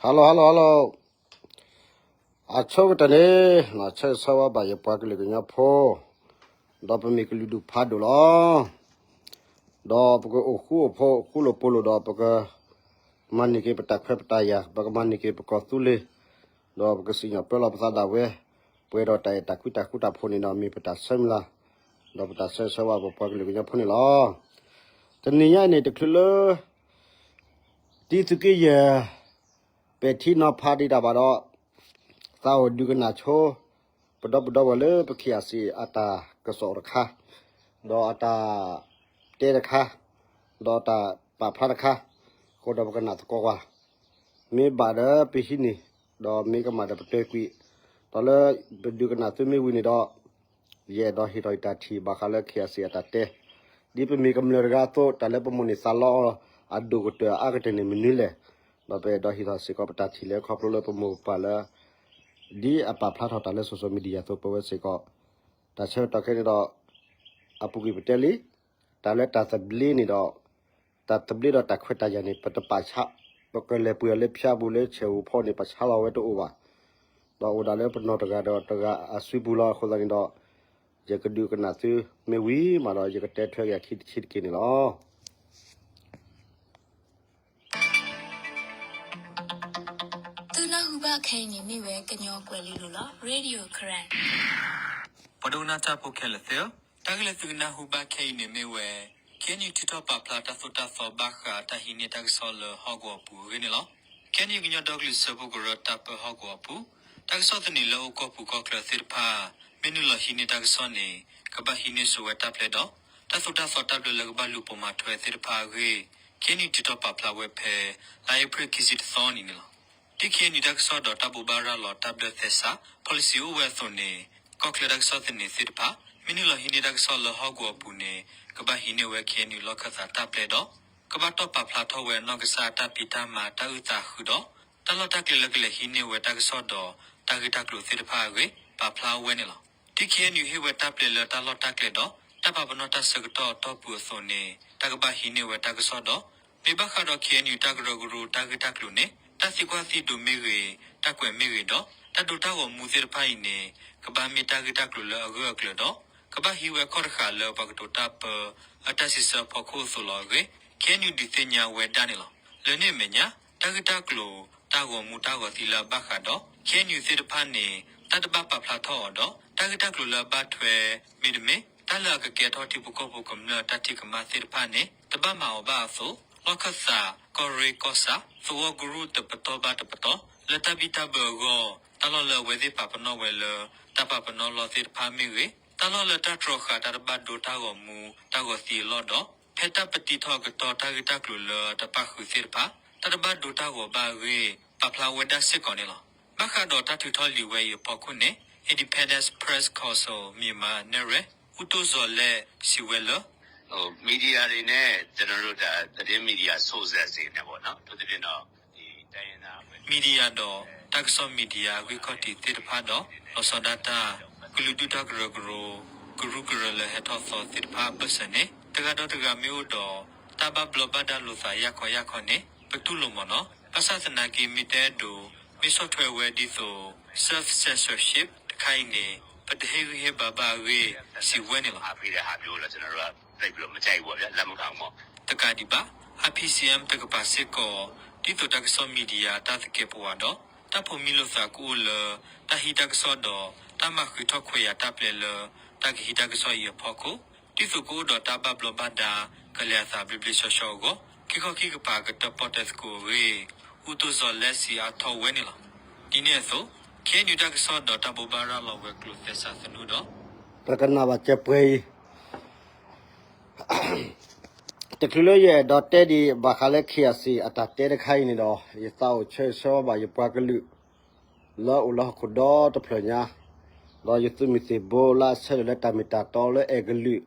Hello hello hello, အဆိကတၢၢ်န့ၣ် ဆၢဂ့ၤဆၢဝါဘၣ်ယပှၤကလုာ်ကညီဖိ, ဒီးပမ့ၢ်ကလုာ်ဒူၣ်ဖးဒိၣ်လီၤ. ဒီးပကအိၣ်ဃူအိၣ်ဖိး ဃူလိာ်ဖိးလိာ်ဒီး ပကမၤန့ၢ်က့ၤပတၢ်ခွဲးပတၢ်ယာ်, ပကမၤန့ၢ်က့ၤပကီၢ်သူလ့ၤ, ဒီးပကစံၣ်ညီၣ်ပၢလီၤပသးဒၣ်ဝဲ, ပှဲၤဒီးတၢ်အဲၣ်တၢ်ကွံတၢ်ဃူတၢ်ဖိးန့ၣ်ဒီး မ့ၢ်ပတၢ်ဆၢမုၢ်လၢ်, ဒီးပတၢ်ဆၢဂ့ၤဆၢဝါပပှၤကလုာ်ကညီဖိန့ၣ်လီၤ. တနံၤညါအံၤန့ၣ် တချုးလၢ တံၤသုးက့ယဲၢ် ပဲာ်ထံနီၤဖးဒံးတၢ်ဘၣ်ဒီး သးအိၣ်ဒုးကနၣ်ဆိ ပဒီပုၢ်ဒီဝဲၢ်လၢပ ခ့ၣ်အၣ်စံၣ် အတၢ်ကစီၣ်တခါ, ဒီးအတၢ်တဲတခါ, ဒီးအတၢ်ပာ်ဖျါတခါ, အဃိဒီးပကနၣ်သကိးကွၢ်, မ့ၢ်ဘၣ်ဒီးပဟံးန့ၢ်, ဒီးမ့ၢ်ကမၣ်ဒီးပတဲကွံာ်, ဒီးလၢပဒုးကနၣ်သုမ့ၢ်ဝံၤန့ၣ်ဒီး ယအဲၣ်ဒိးဟ့ၣ်ထီၣ်ယတၢ်ထံၣ်ဘၣ်ဃးလၢ ခ့ၣ်အၣ်စံၣ် အတၢ်တဲ, ဒ်ပမ့ၢ်ကမျၢၢ်တဂၤအသိး တၢ်လၢပမိၣ်န့ၢ်သးလီအီၤ အဒိၣ်ကတၢၢ်အအါကတၢၢ်န့ၣ်မနုၤလဲၣ်, ဒီးပအဲၣ်ဒိးဟ့ၣ်ထီၣ်စ့ၢ်ကီးပတၢ်ထံၣ်လၢခီဖျိလၢပမိၢ်ပပၢ်လၢ ဒ်အပာ်ဖျါထီၣ်တၢ်လၢ social media အသိး ပဝဲစ့ၢ်ကီး, တၢ်ဆၢကတီၢ်ခဲအံၤန့ၣ်ဒီး အပူၤကွံာ်ပတဲလံ, တၢ်လၢတၢ်သဘျ့န့ၣ်ဒီး တၢ်သဘျ့ဒီးတၢ်ခွဲးတၢ်ယာ်န့ၣ် ပတပာ်ဆါ, ပကလဲၤပှ့ၤအီၤလၢဖၠါပူၤလၢဆဲးဧိၤဖီန့ၣ် ပဆါလီၤဝဲတအိၣ်ဘၣ်, ဒီးအိၣ်ဒၣ်လၢပနီၢ်တဂၤဒီးတဂၤအစုပူၤလီၤ. အဃိသတးန့ၣ်ဒီး ယကဒုးကနၣ်သုမ့ၢ်ဝံၤမးဒီး ယကတဲထွဲက့ၤအခံတဆံးတက့ၢ်န့ၣ်လီၤ. သုနၢ်ဟူဘၣ်ခဲအံၤန့ၣ်မ့ၢ်ဝဲကညီကွဲၤလ့လိၤလီၤ. Radio Karen. ပှၤဒိကနၣ်တၢ်ဖိခဲလၢာ်သ့ၣ်ဧၢ, တၢ်ဂ့ၢ်လၢသုကနၢ်ဟူဘၣ်ခဲအံၤန့ၣ်မ့ၢ်ဝဲ ခ့ၣ်အဲၣ်ယူၣ် ထုးထီၣ်ပာ်ဖျါတၢ်သိၣ်တၢ်သီဘၣ်ဃးတၢ်ဟံးန့ၢ်တၢ်ကစီၣ်လၢဟီၣ်ကဝီၤအပူၤအဂ့ၢ်န့ၣ်လီၤ. ခ့ၣ်အဲၣ်ယူၣ် ကညီဒီကလုာ်စၢဖှိၣ်ကရၢတၢ်ပၢဟီၣ်ကဝီၤအပူၤ, တၢ်ကစီၣ်သန့လၢအိၣ်ကီၢ်ပူၤကီၢ်ချၢသ့ၣ်တဖၣ် မ့ၢ်နုာ်လီၤဟံးန့ၢ်တၢ်ကစီၣ်န့ၣ် ကဘၣ်ဟံးန့ၢ်ဆိဝဲတၢ်ပျဲဒီး တၢ်သိၣ်တၢ်သီတၢ်ဘျၢလၢကဘၣ်လူၤပိာ်မၤထွဲသ့ၣ်တဖၣ်အဂ့ၢ် ခ့ၣ်အဲၣ်ယူၣ် ထုးထီၣ်ပာ်ဖျါဝဲဖဲ လါအ့ဖြ့ၣ်ခံဆံတသီအနံၤန့ၣ်လီၤ. ဒ်ခ့ၣ်အဲၣ်ယူၣ် တၢ်ကစီၣ်ဒီးတၢ်ဘိးဘၣ်ရၤလီၤတၢ်ဘျၢသဲစး policy အိၣ်ဝဲအသိးန့ၣ် ကီၢ်ချၢတၢ်ကစီၣ်သန့သ့ၣ်တဖၣ် မ့ၢ်နုာ်လီၤဟံးန့ၢ်တၢ်ကစီၣ်လၢဟီၣ်ကဝီၤအပူၤန့ၣ် ကဘၣ်ဟံးန့ၢ်ဝဲ ခ့ၣ်အဲၣ်ယူၣ် လီၢ်ခၢၣ်သးတၢ်ပျဲဒီး ကဘၣ်တီၣ်ပာ်ဖျါထီၣ်ဝဲအနီၢ်ကစၢ်အတၢ်ဖံးတၢ်မၤတၢ်အုၣ်သးဃုာ်ဒီး တၢ်လီၢ်တၢ်ကျဲလၢကလဲၤဟံးန့ၢ်ဝဲတၢ်ကစီၣ်ဒီး တၢ်ဂ့ၢ်တၢ်ကျိၤသ့ၣ်တဖၣ်အဂ့ၢ် ပာ်ဖျါဝဲန့ၣ်လီၤ. ဒ်ခ့ၣ်အဲၣ်ယူၣ် ဟ့ၣ်ဝဲတၢ်ပျဲလၢတၢ်လီၢ်တၢ်ကျဲဒီး တၢ်ပာ်ပနီၣ်တၢ်ဆၢကတီၢ်အတီၢ်ပူၤအသိးန့ၣ် တၢ်ကဘၣ်ဟံးန့ၢ်ဝဲတၢ်ကစီၣ်ဒီး မ့ၢ်ဘၣ်ဃးဒီး ခ့ၣ်အဲၣ်ယူၣ် တၢ်ကရၢကရိတၢ်ဂ့ၢ်တၢ်ကျိၤန့ၣ် တၢ်သံကွၢ်သံဒိးမ့ၢ်ဂ့ၤ, တၢ်ကွဲးမ့ၢ်ဂ့ၤဒီး တၢ်ဒိးတၢ်ဂီၤမူသ့ၣ်တဖၣ်အံၤန့ၣ် ကဘၣ်မ့ၢ်တၢ်ဂ့ၢ်တၢ်ကျိၤလၢအဂၢၢ်အကျၢၤဒီး ကဘၣ်ဟံးဝဲခီၣ်တဃာ်လၢပှၤကတိၤတၢ်ပၢ အတၢ်စံးဆၢအဖီခိၣ်အသိးလီၤအဂ့ၢ် ခ့ၣ်အဲၣ်ယူၣ် ဒုးသ့ၣ်ညါဝဲဒၣ်န့ၣ်လီၤ. လၢန့ၣ်အမဲာ်ညါ တၢ်ဂ့ၢ်တၢ်ကျိၤ တၢ်ဂီၤမူတၢ်ဂီၤသံလၢအဘၣ်ဃးဒီး ခ့ၣ်အဲၣ်ယူၣ် သ့ၣ်တဖၣ်န့ၣ် တၢ်တဘၣ်ပာ်ဖျါထီၣ်အီၤဒီး တၢ်ဂ့ၢ်တၢ်ကျိၤလၢအဘၣ်ထွဲ မ့တမ့ၢ် တၢ်လၢအကကဲထီၣ်ထံဖိကီၢ်ဖိကမျၢၢ်တၢ်ထံၣ်ကမၣ်သ့ၣ်တဖၣ်န့ၣ် တဘၣ်မၤအီၤဘၣ်အသိး လီၢ်ခၢၣ်သး ကီၢ်ရ့ၣ်ကီၢ်ဆၣ် သဝီကရူၢ်တပတီၢ်ဘၣ်တပတီၢ် လၢတၢ်ဘံၣ်တၢ်ဘၢအဂီၢ် တၢ်လီၢ်လၢအဝဲသ့ၣ်ပာ်ပနီၣ်ဝဲလၢ တၢ်ပာ်ပနီၣ်လီၢ်သ့ၣ်တဖၣ်မ့ၢ်ဂ့ၤ, တၢ်လီၢ်လၢတၢ်တြီဃာ်တၢ်တဘၣ်ဒိတၢ်ဂီၤမူတၢ်ဂီၤသံအလီၢ်ဒီး ဖဲတၢ်ပတံထီၣ်အကတီၢ်တၢ်ဂ့ၢ်တၢ်ကျိၤလၢတပၣ်ဃုာ်သ့ၣ်တဖၣ် တၢ်တဘၣ်ဒိတၢ်ဂီၤဘၣ်အဂ့ၢ် ပာ်ဖျါဝဲဒၣ်စ့ၢ်ကီးန့ၣ်လီၤ. ဘၣ်ဃးဒီးတၢ်ထုးထီၣ်လံာ်ဝဲအံၤအဖီခိၣ်န့ၣ် Independence Press Council Myanmar နဲၣ်ရွဲၣ် ဦးတိုးဇော်လတ် စံးဝဲလၢ မီဒီယာတွေနဲ့ ကျွန်တော်တို့ဒါသတင်းမီဒီယာ sources တွေနဲ့ပေါ့နော် အထူးသဖြင့်တော့ ဒီတိုင်းရင်းသားအဖွဲ့ မီဒီယာဒီး တၢ်ကစီၣ်မီဒီယာအဂံၢ်ခီၣ်ထံးသ့ၣ်တဖၣ်ဒီး လီၤဆီဒၣ်တၢ် ကလုာ်ဒူၣ်တၢ်ကရၢကရိ ကရူၢ်ကရၢလၢဟဲထီၣ်သီသ့ၣ်တဖၣ်အဘၢၣ်စၢၤန့ၣ် တဂၤဒီးတဂၤမ့ၢ်အိၣ်ဒီး တၢ်ဘၣ်ဘျီးဘၣ်ဒါလိာ်သးယၢ်ခီယၢ်ခီန့ၣ် ပတူၢ်လိာ်မးနီၤ. ဘၣ်ဆၣ်သနာ်က့ မ့ၢ်တအဲၣ်ဒိး မ့ၢ်ဆီၣ်ထွဲဝဲဒ်သိး self-censorship တခါအံၤန့ၣ် ပတဟ့ၣ်ဂံၢ်ဟ့ၣ်ဘါဘၣ်အဂ့ၢ် စံးဝဲန့ၣ်လီၤ. တကးဒံးဘၣ် I P C M တကပၤစ့ၢ်ကီး ဒ်သိးတၢ်ကစီၣ်မီဒီယာတၢ်သကဲးပဝးဒီး တၢ်ဖိးမံလိာ်သးကအိၣ်လၢ တၢ်ဟံးတၢ်ကစီၣ်ဒီး တၢ်မၤဃုထီၣ်ခွဲးယာ်တၢ်ပျဲလၢ တၢ်ကဟံးတၢ်ကစီၣ်အံၤအဖီခိၣ် ဒ်သိးကအိၣ်ဒီးတၢ်ဘၣ်ဘျီးဘၣ်ဒါ ကလဲၤအသးဘျ့ဘျ့ဆှီဆှီအဂီၢ် ခံခီခံကပၤကတၢၢ်ပီၣ်တဲသကိးအဂ့ၢ် ဦးတိုးဇော်လတ် စံးအါထီၣ်ဝဲန့ၣ်လီၤ. ဒ်န့ၣ်အသိး ခ့ၣ်အဲၣ်ယူၣ် တၢ်ကစီၣ်ဒီးတၢ်ဘိးဘၣ်ရၤလီၤဝဲၤကျိၤသဲစးသနူဒီး ပကနၣ်ဘၣ်စဲးပှဲၤအံၤ တချုးလၢယအဲၣ်ဒိးတဲဒံးဘၣ်ဃးလၢ ခ့ၣ်အၣ်စံၣ် အတၢ်တဲတခါအံၤန့ၣ်ဒီး ယသးအိၣ်ဆၢဂ့ၤဆၢဝါဘၣ်ယပှၤကလုာ် လၢအအိၣ်လၢဟီၣ်ခိၣ်ဒီတဖျၢၣ်ညါ, ဒီးယသုးမုၢ်သံၣ်ဘိလၢအဆၢထၢၣ်လၢတၢ်မ့ၢ်တၢ်တီလၢအဲၣ်ကလုာ်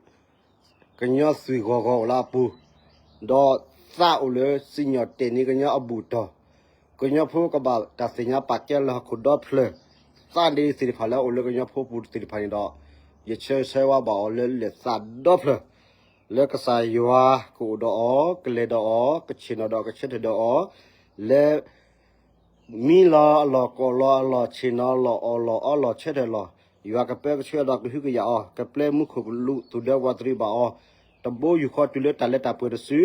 ကညီသုးဂီၢ်ဂီၢ်အိၣ်လၢအပူၤ, ဒီးသးအိၣ်လၢစံၣ်ညီၣ်တဲာ်န့ၢ်ကညီအဘူၣ်တီၢ်, ကညီဖိကဘၣ်တၢ်သ့ၣ်ညါပာ်ကဲလၢဟီၣ်ခိၣ်ဒီဖျၢၣ်, သးဒ်သ့ၣ်တဖၣ်လၢအအိၣ်လၢကညီဖိပူၤသ့ၣ်တဖၣ်န့ၣ်ဒီး ယဆၢဂ့ၤဆၢဝါဘၣ်အီၤလၢလၢာ်သးဒီဖျၢၣ်, လၢကစၢ်ယွၤကအိၣ်ဒီးအီၤ, ကလဲၤဒီးအီၤ, ကဆ့ၣ်နီၤဒီးကဆၢထၢၣ်ဒီးအီၤ, လၢ မံလီၤအလီၢ် ကိးလီၤအလီၢ် ဆ့ၣ်နီၤလီၤ အီၣ်လီၤအီလီၤ ဆၢထၢၣ်လီၤ, ယွၤကပၢကဆှၢဒီးကဟုကယာ်အီၤ, ကပျဲမူခိၣ်ကလူး သူၣ်ဒၢဝးတရံးဘၣ်အီၤ, တဘိယူၢ်ဃီတုၤလၢတၢ်လၢတၢ်ပှဲၤတစု,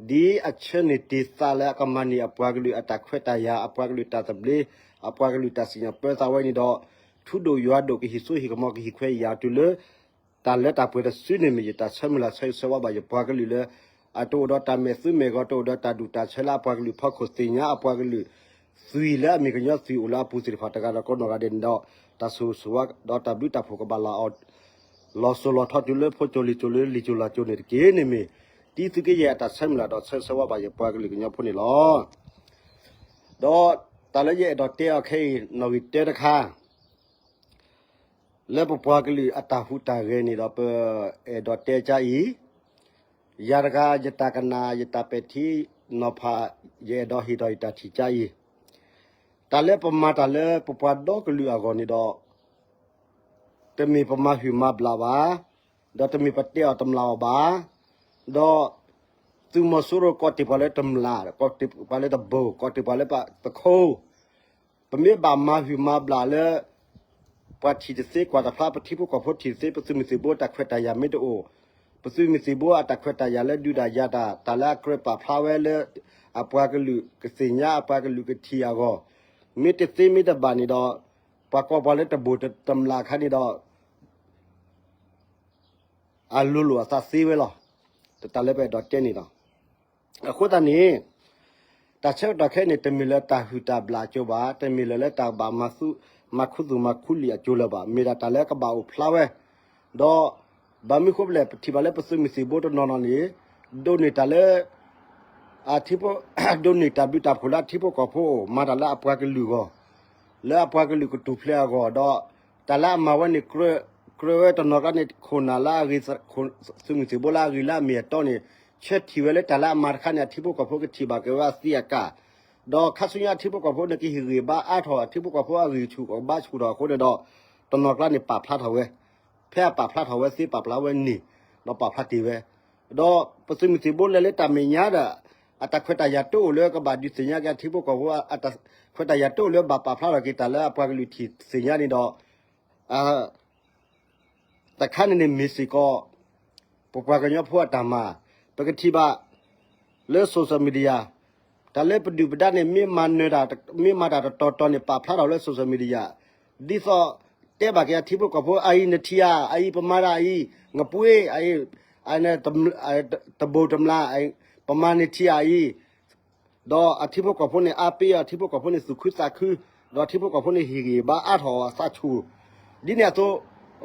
ဒ်အဆၢန့ၢ်တ့ၢ်သးလၢအကမၤန့ၢ်အပှၤကလုာ်အတၢ်ခွဲးတၢ်ယာ် အပှၤကလုာ်တၢ်သဘျ့ အပှၤကလုာ်တၢ်စံၣ်ညီၣ်ပၢသးဝဲန့ၣ်ဒီး, ထူဒိၣ်ယွၤဒိၣ်ကဟံးစိဟံးကမီၤ ကဟံးခွဲးယာ်တုၤလၢ တၢ်လၢတၢ်ပှဲၤတစုန့ၣ်မ့ၢ်ယတၢ်ဆၢမုၢ်လၢ် ဆၢဂ့ၤဆၢဝါဘၣ်ယပှၤကလုာ်လၢ အတအိၣ်ဒီးတၢ်မဲာ်သူမဲာ်ဂီၤ တအိၣ်ဒီးတၢ်ဒူၣ်တၢ်ဆၢလၢအပှၤကလုာ်ဖီခိၣ် သ့ၣ်ညါအပှၤကလုာ် သွံၣ်လၢအမ့ၢ်ကညီသွံၣ်အိၣ်လၢအပူၤသ့ၣ်တဖၣ်တဂၤဒီးကိးနီၢ်ဂၤဒဲးန့ၣ်ဒီး, တၢ်ဆိၣ်ဂ့ၤဆိၣ်ဝါဒီးတၢ်ဘျုးတၢ်ဖှိၣ်ကဘၣ်လၢအီၤ လီၤစိၤလီၤထီတုၤလၢဖိကၠိလံာ်ကၠိလၢလံာ်ကၠိလီၤကၠိန့ၣ်တက့ၢ်န့ၣ်မ့ၢ် တံသုးက့ယဲၢ်အတၢ်ဆၢမုၢ်လၢ်ဒီးဆၢဂ့ၤဆၢဝါဘၣ်ယပှၤကလုာ်ကညီဖိန့ၣ်လီၤ. ဒီးတၢ်လၢယအဲၣ်ဒိးတဲအီၤခဲအံၤ နီၣ်ဂံၢ်တၢတခါ လၢပပှၤကလုာ်အတၢ်ဟူးတၢ်ဂဲၤန့ၣ်ဒီး ပအဲၣ်ဒိးတဲကါအံၤ, ယၤတဂၤ ယတၢ်ကနၣ် ယတၢ်ပဲာ်ထံနီၤဖး ယအဲၣ်ဒိးဟ့ၣ်ဒီးယတၢ်ထံၣ်ကါအံၤ, တၢ်လၢပမၤတၢ်လၢပပှၤဒီကလုာ်အဂီၢ်န့ၣ်ဒီး တမ့ၢ်ပမၤဟုၣ်မၤဘျးဘၣ်, ဒီးတမ့ၢ်ပတဲအီၤတမျၢ်အီၤဘၣ်, ဒီး သုးမီၤစိရိၤကိးတ့ၢ်ပှၤလၢတမျၢ်, ကိးတ့ၢ်ပှၤလၢတဘိၣ်, ကိးတ့ၢ်ပှၤလၢပခိၣ်, ပမ့ၢ်ဘၣ်မၤဟုၣ်မၤဘျးလၢ ပှၤထံၣ်တသ့ ကွၢ်တဖျါ ပထံဖိကီၢ်ဖိထံၣ်တသ့ ပသုးမုၢ်သံၣ်ဘိတၢ်ခွဲးတၢ်ယာ်မ့ၢ်တအိၣ်, ပသုးမုၢ်သံၣ်ဘိအတၢ်ခွဲးတၢ်ယာ်လၢဒုးတၢ်ယၤတၢ် တၢ်လၢအကြၢးပာ်ဖျါဝဲလၢ အပှၤကလုာ်ကသ့ၣ်ညါ အပှၤကလုာ်ကထံၣ်အဂီၢ်, မ့ၢ်တသ့မ့ၢ်တဘၣ်န့ၣ်ဒီး ပှၤကိးပှၤလၢတဘိၣ်တမျၢ်အခါန့ၣ်ဒီး အလိၤလိာ်အသးသ့ဝဲလီၤ. တၢ်လၢပအဲၣ်ဒိးတဲန့ၣ်လီၤ. အဃိသတးန့ၣ် တၢ်ဆၢကတီၢ်ခဲအံၤန့ၣ် တမ့ၢ်လၢတၢ်ဟုၣ်တၢ်ဘျးအကျိၤဘၣ်, တမ့ၢ်လၢလၢတၢ်ဘၣ်မၤသူ မၤခူသူၣ်မၤခူလံာ်အကျိၤလၢၤဘၣ်, မ့ၢ်ဒၣ်တၢ်လၢကဘၣ်အိၣ်ဖျါဝဲ, ဒီး ဘၣ်မနုၤဃိလဲၣ် ပထံၣ်ဘၣ်လၢပသုးမုၢ်သံၣ်ဘိတနီၤနီၤန့ၣ် ဒိးန့ၢ်တၢ်လၢ အထံဖိ ဒိးန့ၢ်တၢ်ဘျုးတၢ်ဖှိၣ်လၢအထံဖိကီၢ်ဖိအိၣ် မၤတၢ်လၢအပှၤကလုာ်အဂီၢ်, လၢအပှၤကလုာ်ကထူၣ်ဖျဲးအဂီၢ်ဒီး တၢ်လၢအမၤဝဲန့ၣ် ကြၢးဝဲတနီၤကျါန့ၣ် ခိၣ်နၢ်လၢအဂ့ၤ သုးမုၢ်သံၣ်ဘိလၢအဂ့ၤလၢအမ့ၢ်အတီန့ၣ် ဆၢထံၣ်ဝဲလၢတၢ်လၢအမၤတခါန့ၣ် အထံဖိကီၢ်ဖိကထံၣ်ဘၣ်က့ၤဝဲအသံအကာ်, ဒီးခါဆူညါအထံဖိကီၢ်ဖိန့ၣ် ကဟ့ၣ်ဂံၢ်ဘါအါထီၣ် အထံဖိကီၢ်ဖိအဂံၢ်ဆူၣ်အဘါဆူၣ်ထီၣ်အဃိန့ၣ်ဒီး တနီၤကျါန့ၣ် ပာ်ဖျါထီၣ်ဝဲ, ဖဲအပာ်ဖျါထီၣ်ဝဲသ့ ပာ်ဖျါဝဲန့ၣ် ဒီးပာ်ဖျါတ့ၢ်ဝဲ, ဒီးပသုးမုၢ်သံၣ်ဘိလဲၤလၢတၢ်မဲာ်ညါဒီး အတၢ်ခွဲးတၢ်ယာ်တအိၣ်လၢကဘၣ်ဒုးသ့ၣ်ညါက့ၤအထံဖိကီၢ်ဖိ အတၢ်ခွဲးတၢ်ယာ်တအိၣ်လၢဘၣ်ပာ်ဖျါထီၣ်က့ၤတၢ်လၢအပှၤကလုာ်ထံၣ်သ့ၣ်ညါန့ၣ်ဒီး တခါန့ၣ်န့ၣ်မ့ၢ်စ့ၢ်ကီး ပပှၤကညီဖိအတၢ်မၤ, ပကထံၣ်ဘၣ် လၢ social media တၢ်လၢပဒုၣ်ပဒါန့ၣ် မ့ၢ်မၤနၢၤတၢ် မ့ၢ်မၤတၢ်တတီၤတီၤန့ၣ် ပာ်ဖျါထီၣ်လၢ social media ဒ်သိးတဲဘၣ်က့ၤအထံဖိကီၢ်ဖိ အအံၤနထံၣ်ဧါ အအံၤပမၤတၢ်အံၤ နပှ့ၤ တဘိၣ်တမျၢ် ပမၤနထံၣ်ဧါအံၤ ဒီးအထံဖိကီၢ်ဖိန့ၣ် အါပ့ၤအီၤ အထံဖိကီၢ်ဖိန့ၣ် သူၣ်ခုသးခု, ဒီးအထံဖိကီၢ်ဖိန့ၣ် ဟ့ၣ်ဂံၢ်ဘါအါထီၣ်အသးဆူၣ်, ဒ်န့ၣ်အသိး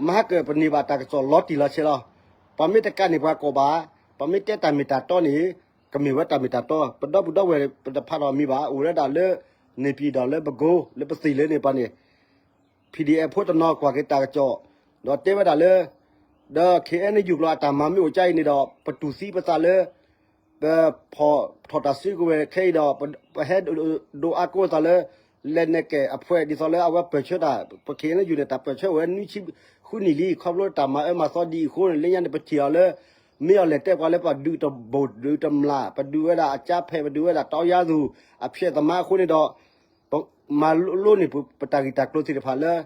မဟါကၢၣ်ပန့ၢ်ဘၣ်တၢ်ကစီၣ်လီၤတံၢ်လီၤဆဲးလီၤ. ပှၤမ့ၢ်တကးန့ၢ်ပှၤကိးဘၣ်, ပှၤမ့ၢ်တဲတၢ်မ့ၢ်တၢ်တီန့ၣ် ကမ့ၢ်ဝဲတၢ်မ့ၢ်တၢ်တီ, ပဒီပုၢ်ဒီဝဲၢ်ပတဖးထီၣ်မံၤဘၣ်, အိၣ်ဝဲဒၣ်လၢ န့ၣ်ပံၤဒီးလၢပကိ လၢပသံၣ်လၢန့ၣ်ပှၤန့ၣ် PDF ဖိတနီၤကွၢ်က့ၤတၢ်ကစီၣ်, ဒီးတဲဝဲဒၣ်လၢ ဒီး KNU ကျိာ်အတၢ်မၤမ့ၢ်အိၣ်ကါအံၤန့ၣ်ဒီး ပတူၢ်သံပသးလၢ ပဖီၣ်ထီၣ်တၢ်စုကဝဲၤခဲအံၤဒီး ပဟဲဒိးအါကိသးလၢ လဲၤနဲၣ်ကဲၣ်အဖှဲး ဒ်သိးလၢအဝဲပၢၢ်ဆၢတၢ် ပ KNU န့ၣ် တၢ်ပၢၢ်ဆၢအိၣ်ဝဲနွံဆံဃုနံၣ်လံ, ခီဖျိတၢ်မၤအၢမၤသီဒ်အံၤအဃိန့ၣ် လၢညါန့ၣ် ပထံၣ်အီၤလၢ မ့ၢ်အီၤလဲၤတဲပှၤလၢပဒုးတဘိၣ်ဒုးတမျၢ် ပဒုးဝဲဒၣ်အကၠါဖဲး ပဒုးဝဲဒၣ်တီယါသူၣ် အဖျဲးသမါအဃိန့ၣ်ဒီး ပမၤလိန့ၢ်ပတၢ်ဂံၢ်တၢ်ကျိၤသ့ၣ်တဖၣ်လၢ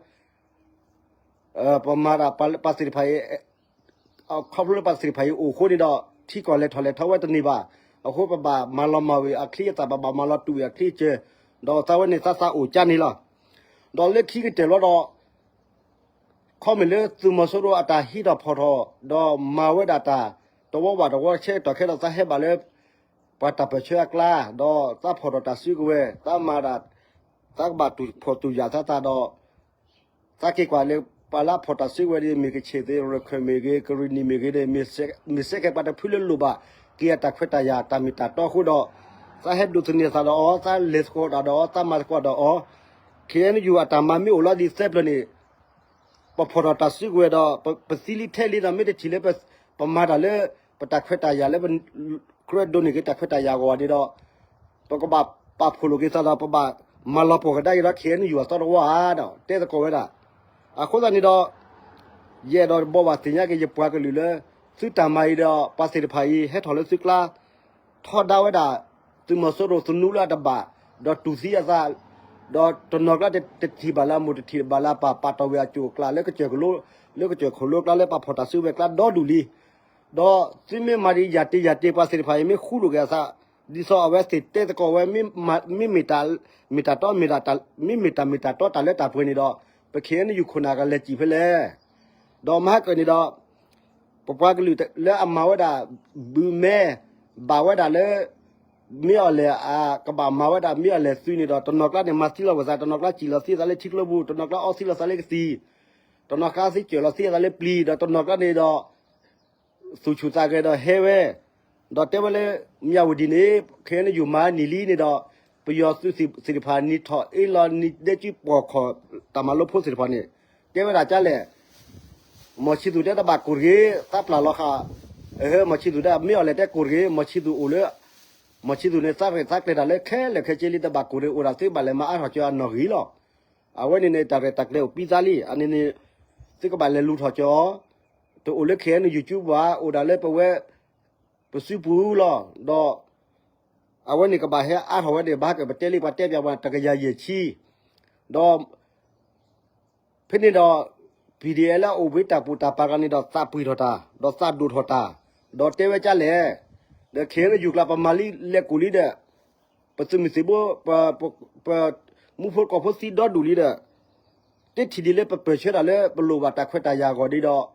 ပမၤဒၣ်ပှၤသ့ၣ်တဖၣ်အံၤ ခီဖျိလၢပှၤသ့ၣ်တဖၣ်အံၤအိၣ်အဃိန့ၣ်ဒီး ထံကီၢ်လဲၤထီၣ်လဲၤထီဝဲတန့ၢ်ဘၣ်. အဃိပဘၣ်မၤလီၤမၢ်ဝံၤအချံအသၣ် ပဘၣ်မၤလီၤတူာ်ဝံၤအချံအစၢၤ, ဒီးသးဝဲန့ၣ်သးသးအိၣ်ကါန့ၣ်လီၤ. ဒီးလၢခံကတၢၢ်လီၤဒီး ခီမ့ၢ်လၢသုးမီၤစိရိၤအတၢ်ဟံးထီၣ်ဖီၣ်ထီၣ် ဒီးမၤဝဲဒၣ်တၢ် တဝီဘၣ်တဝီ ဆၢကတီၢ်ခဲဒီးသးဟဲဘၣ်လၢ ပှၤတၢ်ပၢၢ်ဆၢအကျါ, ဒီးသးဖီၣ်ထီၣ်တၢ်စုကဝဲၤ, သးမၤဒၣ်, သးကဘၣ်တူၢ်ဖှီၣ်တူၢ်ယာ်သးသးဒီး သးက့ၤကွၢ်လၢ ပှၤလၢအဖီၣ်တၢ်စုကဝဲၤန့ၣ် မ့ၢ်ကဆ့ၣ်သ့ၣ် ရခၢၣ်မ့ၢ်ဂ့ၤ ကရံၣ်နံၣ်မ့ၢ်ဂ့ၤန့ၣ် မ့ၢ်စဲးကဲးပှၤတဖုလၢလိၣ်ဘၣ်က့ၤအတၢ်ခွဲးတၢ်ယာ်တၢ်မ့ၢ်တၢ်တီအဃိဒီး သးဟဲဒိးသန့ၤသးဒီးအီၤ သးလဲၤသကိးတၢ်ဒီးအီၤ သးမၤသကိးဒီးအီၤ, ခ့ၣ်အဲၣ်ယူၣ် အတၢ်မၤမ့ၢ်အိၣ်လီၤဒ်သဲဖျၢၣ်န့ၣ် ပဖီၣ်ထီၣ်တၢ်စုကဝဲၤဒီး ပသံလံထဲလံဒီး မ့ၢ်တထံၣ်လၢ ပမၤတၢ်လၢ ပတၢ်ခွဲးတၢ်ယာ်လၢ ကြၢးဒိးန့ၢ်က့ၤတၢ်ခွဲးတၢ်ယာ်အဂီၢ်န့ၣ်ဒီး ပကဘၣ်ပာ်ဖှိၣ်လိာ်က့ၤသးဒီး ပဘၣ်မၤလီၤပှီၢ်ကဒါက့ၤဒီး ခ့ၣ်အဲၣ်ယူၣ် အသီတဝီဧါဒီး တဲသကိးဝဲဒၣ်. အဃိသတးန့ၣ်ဒီး ယအဲၣ်ဒိးဘိးဘၣ်သ့ၣ်ညါက့ၤယပှၤကလုာ်လၢ သုတၢ်မၤအံၤဒီး ပှၤသ့ၣ်တဖၣ်အံၤ ဟဲထီၣ်လၢသုကျါ ထီဒါဝဲဒၣ် သုးမီၤစိရိၤသနူလၢအတဘၣ် ဒီးတူၢ်သံအသး ဒီးတနီၤကျါတထံၣ်ဘၣ်လၢအမိၢ် တထံၣ်ဘၣ်လၢအပၢ် ပာ်တီၢ်ဝဲအကၠိၣ်အကျါ လၢကစၢၢ်ခိၣ်လိ, လၢကစၢၢ်ခိၣ်လိကျါ လၢပှၤဖီၣ်တၢ်စုကဝဲၤကျါဒီဒူၣ်လံ. ဒီးသုမ့ၢ်မၤဒ်ယၤတ့ယၤတ့ပှၤသ့ၣ်တဖၣ်အံၤ မ့ၢ်ဃူလိာ်က့ၤအသး ဒ်သိးအဝဲသ့ၣ်တဲသကိးဝဲ မ့ၢ်မ့ၢ်တၢ်မ့ၢ်တၢ်တီ မ့ၢ်တၢ်မ့ၢ်တၢ်တီတၢ်လၢတၢ်ပှဲၤန့ၣ်ဒီး ပ ခ့ၣ်အဲၣ်ယူၣ် ခိၣ်နၢ်ကလဲၤစံၣ်ဖဲလဲၣ်. ဒီးမဟါကၢၣ်န့ၣ်ဒီး ပပှၤကလုာ်လၢအမၤဝဲဒၣ် ဘုမဲ ဘၣ်ဝဲဒၣ်လၢ မ့ၢ်အီၤလဲၣ် ကဘၣ်မၤဝဲဒၣ် မ့ၢ်အီၤလဲၣ်သုးန့ၣ်ဒီး တနီၤကျါန့ၣ် မၤသံလီၤဝဲသး, တနီၤကျါစံၣ်လီၤသံအသးလၢထံကျိပူၤ, တနီၤကျါအီသံလီၤသးလၢကသံၣ်, တနီၤကျါသံစၢၤလီၤသံအသးလၢပျံၤ, ဒီးတနီၤကျါန့ၣ်ဒီး သူၣ်ဆူၣ်သးဂဲၤဒီးဟဲဝဲ, ဒီးတဲဝဲလၢ မၠၣ်ဝတံၤန့ၣ် ခ့ၣ်အဲၣ်ယူၣ် မၤနံၣ်လံန့ၣ်ဒီး ပယီၤသုးသ့ၣ်တဖၣ် နံၣ်ထီၣ်အ့လီၤ နံၣ်ဒဲကၠံပီၢ်ခီၣ် တၢ်မၤလိဖိသ့ၣ်တဖၣ်န့ၣ် တဲဝဲဒၣ်ကလဲၣ်. မီၢ်ဆံသူၣ်တဲတဘၣ်ကိၢ်တဂ့ၤ, သးပျၢ်လီၤဃာ်, မီၢ်ဆံသူၣ်တဲ မ့ၢ်အီၤလဲၣ်တဲကိၢ်တဂ့ၤ, မီၢ်ဆံသူၣ်အိၣ်လၢ မီၢ်ဆံသူၣ်န့ၣ် သးရဲၣ်သးကျဲၤတၢ်လၢခဲလၢာ်ခဲဆ့လံ တဘၣ်ကိၢ်တဂ့ၤ, အိၣ်ဒၣ်သုဘၣ်လဲၤမၤအါထီၣ်ကၠီအနီၣ်ဂံၢ်လီၤ. အဝဲန့ၣ်န့ၣ် တၢ်ရဲၣ်တၢ်ကျဲၤအိၣ်ပံသးလံ, အန့ၣ်န့ၣ် သုကဘၣ်လဲၤလူၤထီၣ်ကၠီ, တအိၣ်လၢ ခ့ၣ်အဲၣ်ယူၣ် ကၠူဘၣ်, အိၣ်ဒၣ်လၢပဝဲ ပစုပူၤလီၤ. ဒီး အဝဲန့ၣ်ကဘၣ်ဟဲအါထီၣ်ဝဲန့ၣ် ဘၣ်ဟဲက့ၤပတဲလံ ပှၤတဲပၠးပှၤတကယၤယဲၢ်ဆံ, ဒီး ဖဲန့ၣ်ဒီး PDF လၢအအိၣ်ဘှံးတၢ်ပူၤတၢ်ပာ်ကျါန့ၣ်ဒီး သးပှံၢ်ထီၣ်တၢ်, ဒီးသးဒိၣ်ထီၣ်တၢ်, ဒီးတဲဝဲကလဲၣ်, ဒီး ခ့ၣ်အဲၣ်ယူၣ် ကျါ ပမၤလံလဲၤကိၢ်လံဒီး ပသုးမုၢ်သံၣ်ဘိ ပ ပ မူဖိကီၢ်ဖိသံဒီဒူၣ်လံဒီး တထံၣ်ဒ်လၢပပၢၢ်ဆၢတၢ်လၢပလိၣ်ဘၣ်တၢ်ခွဲးတၢ်ယာ်အဂီၢ်ဒ်ဒီး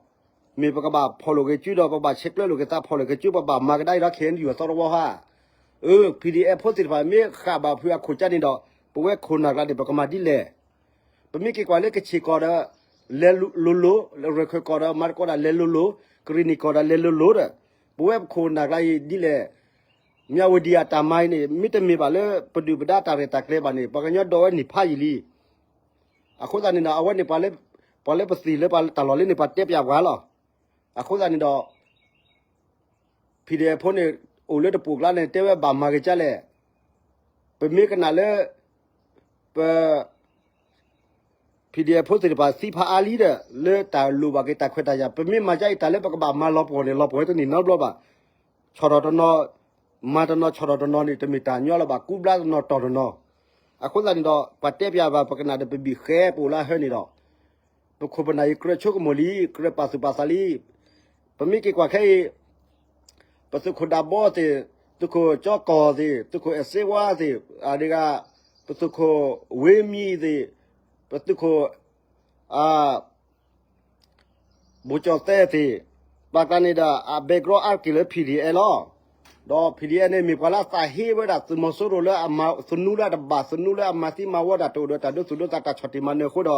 မ့ၢ်ပကဘၣ်ဖီၣ်လိာ်က့ၤကၠူဒီး ပဘၣ်ဆဲးကျၢလိာ်က့ၤသး ဖီၣ်လိာ်က့ၤကၠူ ပဘၣ်မၤကဒါအံၤဒီး ခ့ၣ်အဲၣ်ယူၣ် အသီတဝီဧါ. အၢ PDF ဖိသ့ၣ်တဖၣ် မ့ၢ်ဃၣ်ဘၣ်ဖုးအခိၣ်ကၢန့ၣ်ဒီး ပဝဲခိၣ်နၢ်ကျါန့ၣ် ပကမၤဒ်လဲၣ်. ပမ့ၢ်က့ၤကွၢ်လၢကခ့ၣ်ကီၢ်ဒီး လဲၤလိၤလိၤ, ရၢၢ်ခၢၣ်ကီၢ်ဒီး မၤသကိးဒၣ်လဲၤလိၤလိၤ, ကရ့ၣ်နံၣ်ကီၢ်ဒီးလဲၤလိၤလိၤဒီး ပဝဲပခိၣ်နၢ်ကျါအံၤဒ်လဲၣ်. မၠၣ်ဝတံၤအတၢ်မၤအံၤန့ၣ် မ့တမ့ၢ်ဘၣ်လၢပဒုၣ်ပဒါတၢ်ရဲၣ်တၢ်ကျဲၤဘၣ်န့ၣ် ပှၤကညီဒိးဝဲန့ၢ်ဖးယံာ်လံ. အဃိသတးန့ၣ်ဒီး အဝဲန့ၣ် ပှၤလၢပသ့ၣ်လၢပှၤတၢ်လီၢ်လၢန့ၣ် ပှၤတဲပၠးပှၤလီၤ. အဃိသတးန့ၣ်ဒီး PDF ဖိန့ၣ် အိၣ်လၢတပူၤကျါန့ၣ် တဲဝဲဘၣ်မၤက့ၤကလဲၣ်. ပမ့ၢ်ကနၣ်လၢ ပ PDF ဖိသ့ၣ်တဖၣ်သံဖးအါလံဒီး လၢတၢ်လိၣ်ဘၣ်က့ၤတၢ်ခွဲးတၢ်ယာ် ပမ့ၢ်မၤကါအံၤ တၢ်လၢပကဘၣ်မၤလီၤပှီၢ်န့ၣ် လီၤပှီၢ်ဝဲတန့ၢ်နီတဘျီဘၣ်. ဆီၣ်ထီၣ်တနီၤ မၤတနီၤဆီၣ်ထီၣ်တနီၤန့ၣ် တမ့ၢ်တၢ်ညီလၢၤဘၣ် ကူဘျါတနီၤတီၢ်တနီၤ. အဃိသတးန့ၣ်ဒီး ပှၤတဲပၠးဘၣ် ပကနၣ်ဒီးပဘံၣ်ဃဲပအိၣ်လၢဟဲန့ၣ်ဒီး ပခိၣ်ပနၢ်အံၤကြၢးဆိကမိၣ်လံ ကြၢးပာ်သူၣ်ပာ်သးလံ. ပမ့ၢ်က့ၤကွၢ်ခဲအံၤ ပသုးခိၣ်ဒၢဘီသ့ၣ်, သုးခိၣ်ကၠီကီၢ်သ့ၣ်, သုးခိၣ်အဲၣ်စ့ဝါသ့ၣ်, အဒဂၤ ပသုးခိၣ်ဝ့မံသ့ၣ်, ပသုးခိၣ် ဘိၣ်ကၠီၣ်သဲသ့ၣ်, ပှၤကျါန့ၣ်ဒီး အ background အါတက့ၢ်လၢ PDF လီၤ. ဒီး PDF န့ၣ် မ့ၢ်ပှၤလၢအသးဟ့ဝဲဒၣ်သုးမီၤစိရိၤလၢအမၤသနူလၢအတဘၣ် သနူလၢအမၤသံမၤဝီဒၣ်တအိၣ်ဒီးတၢ်ဒိသူၣ်ဒိသးတၢ်ဆီၣ်တံၢ်မၤနၢၤအဃိဒီး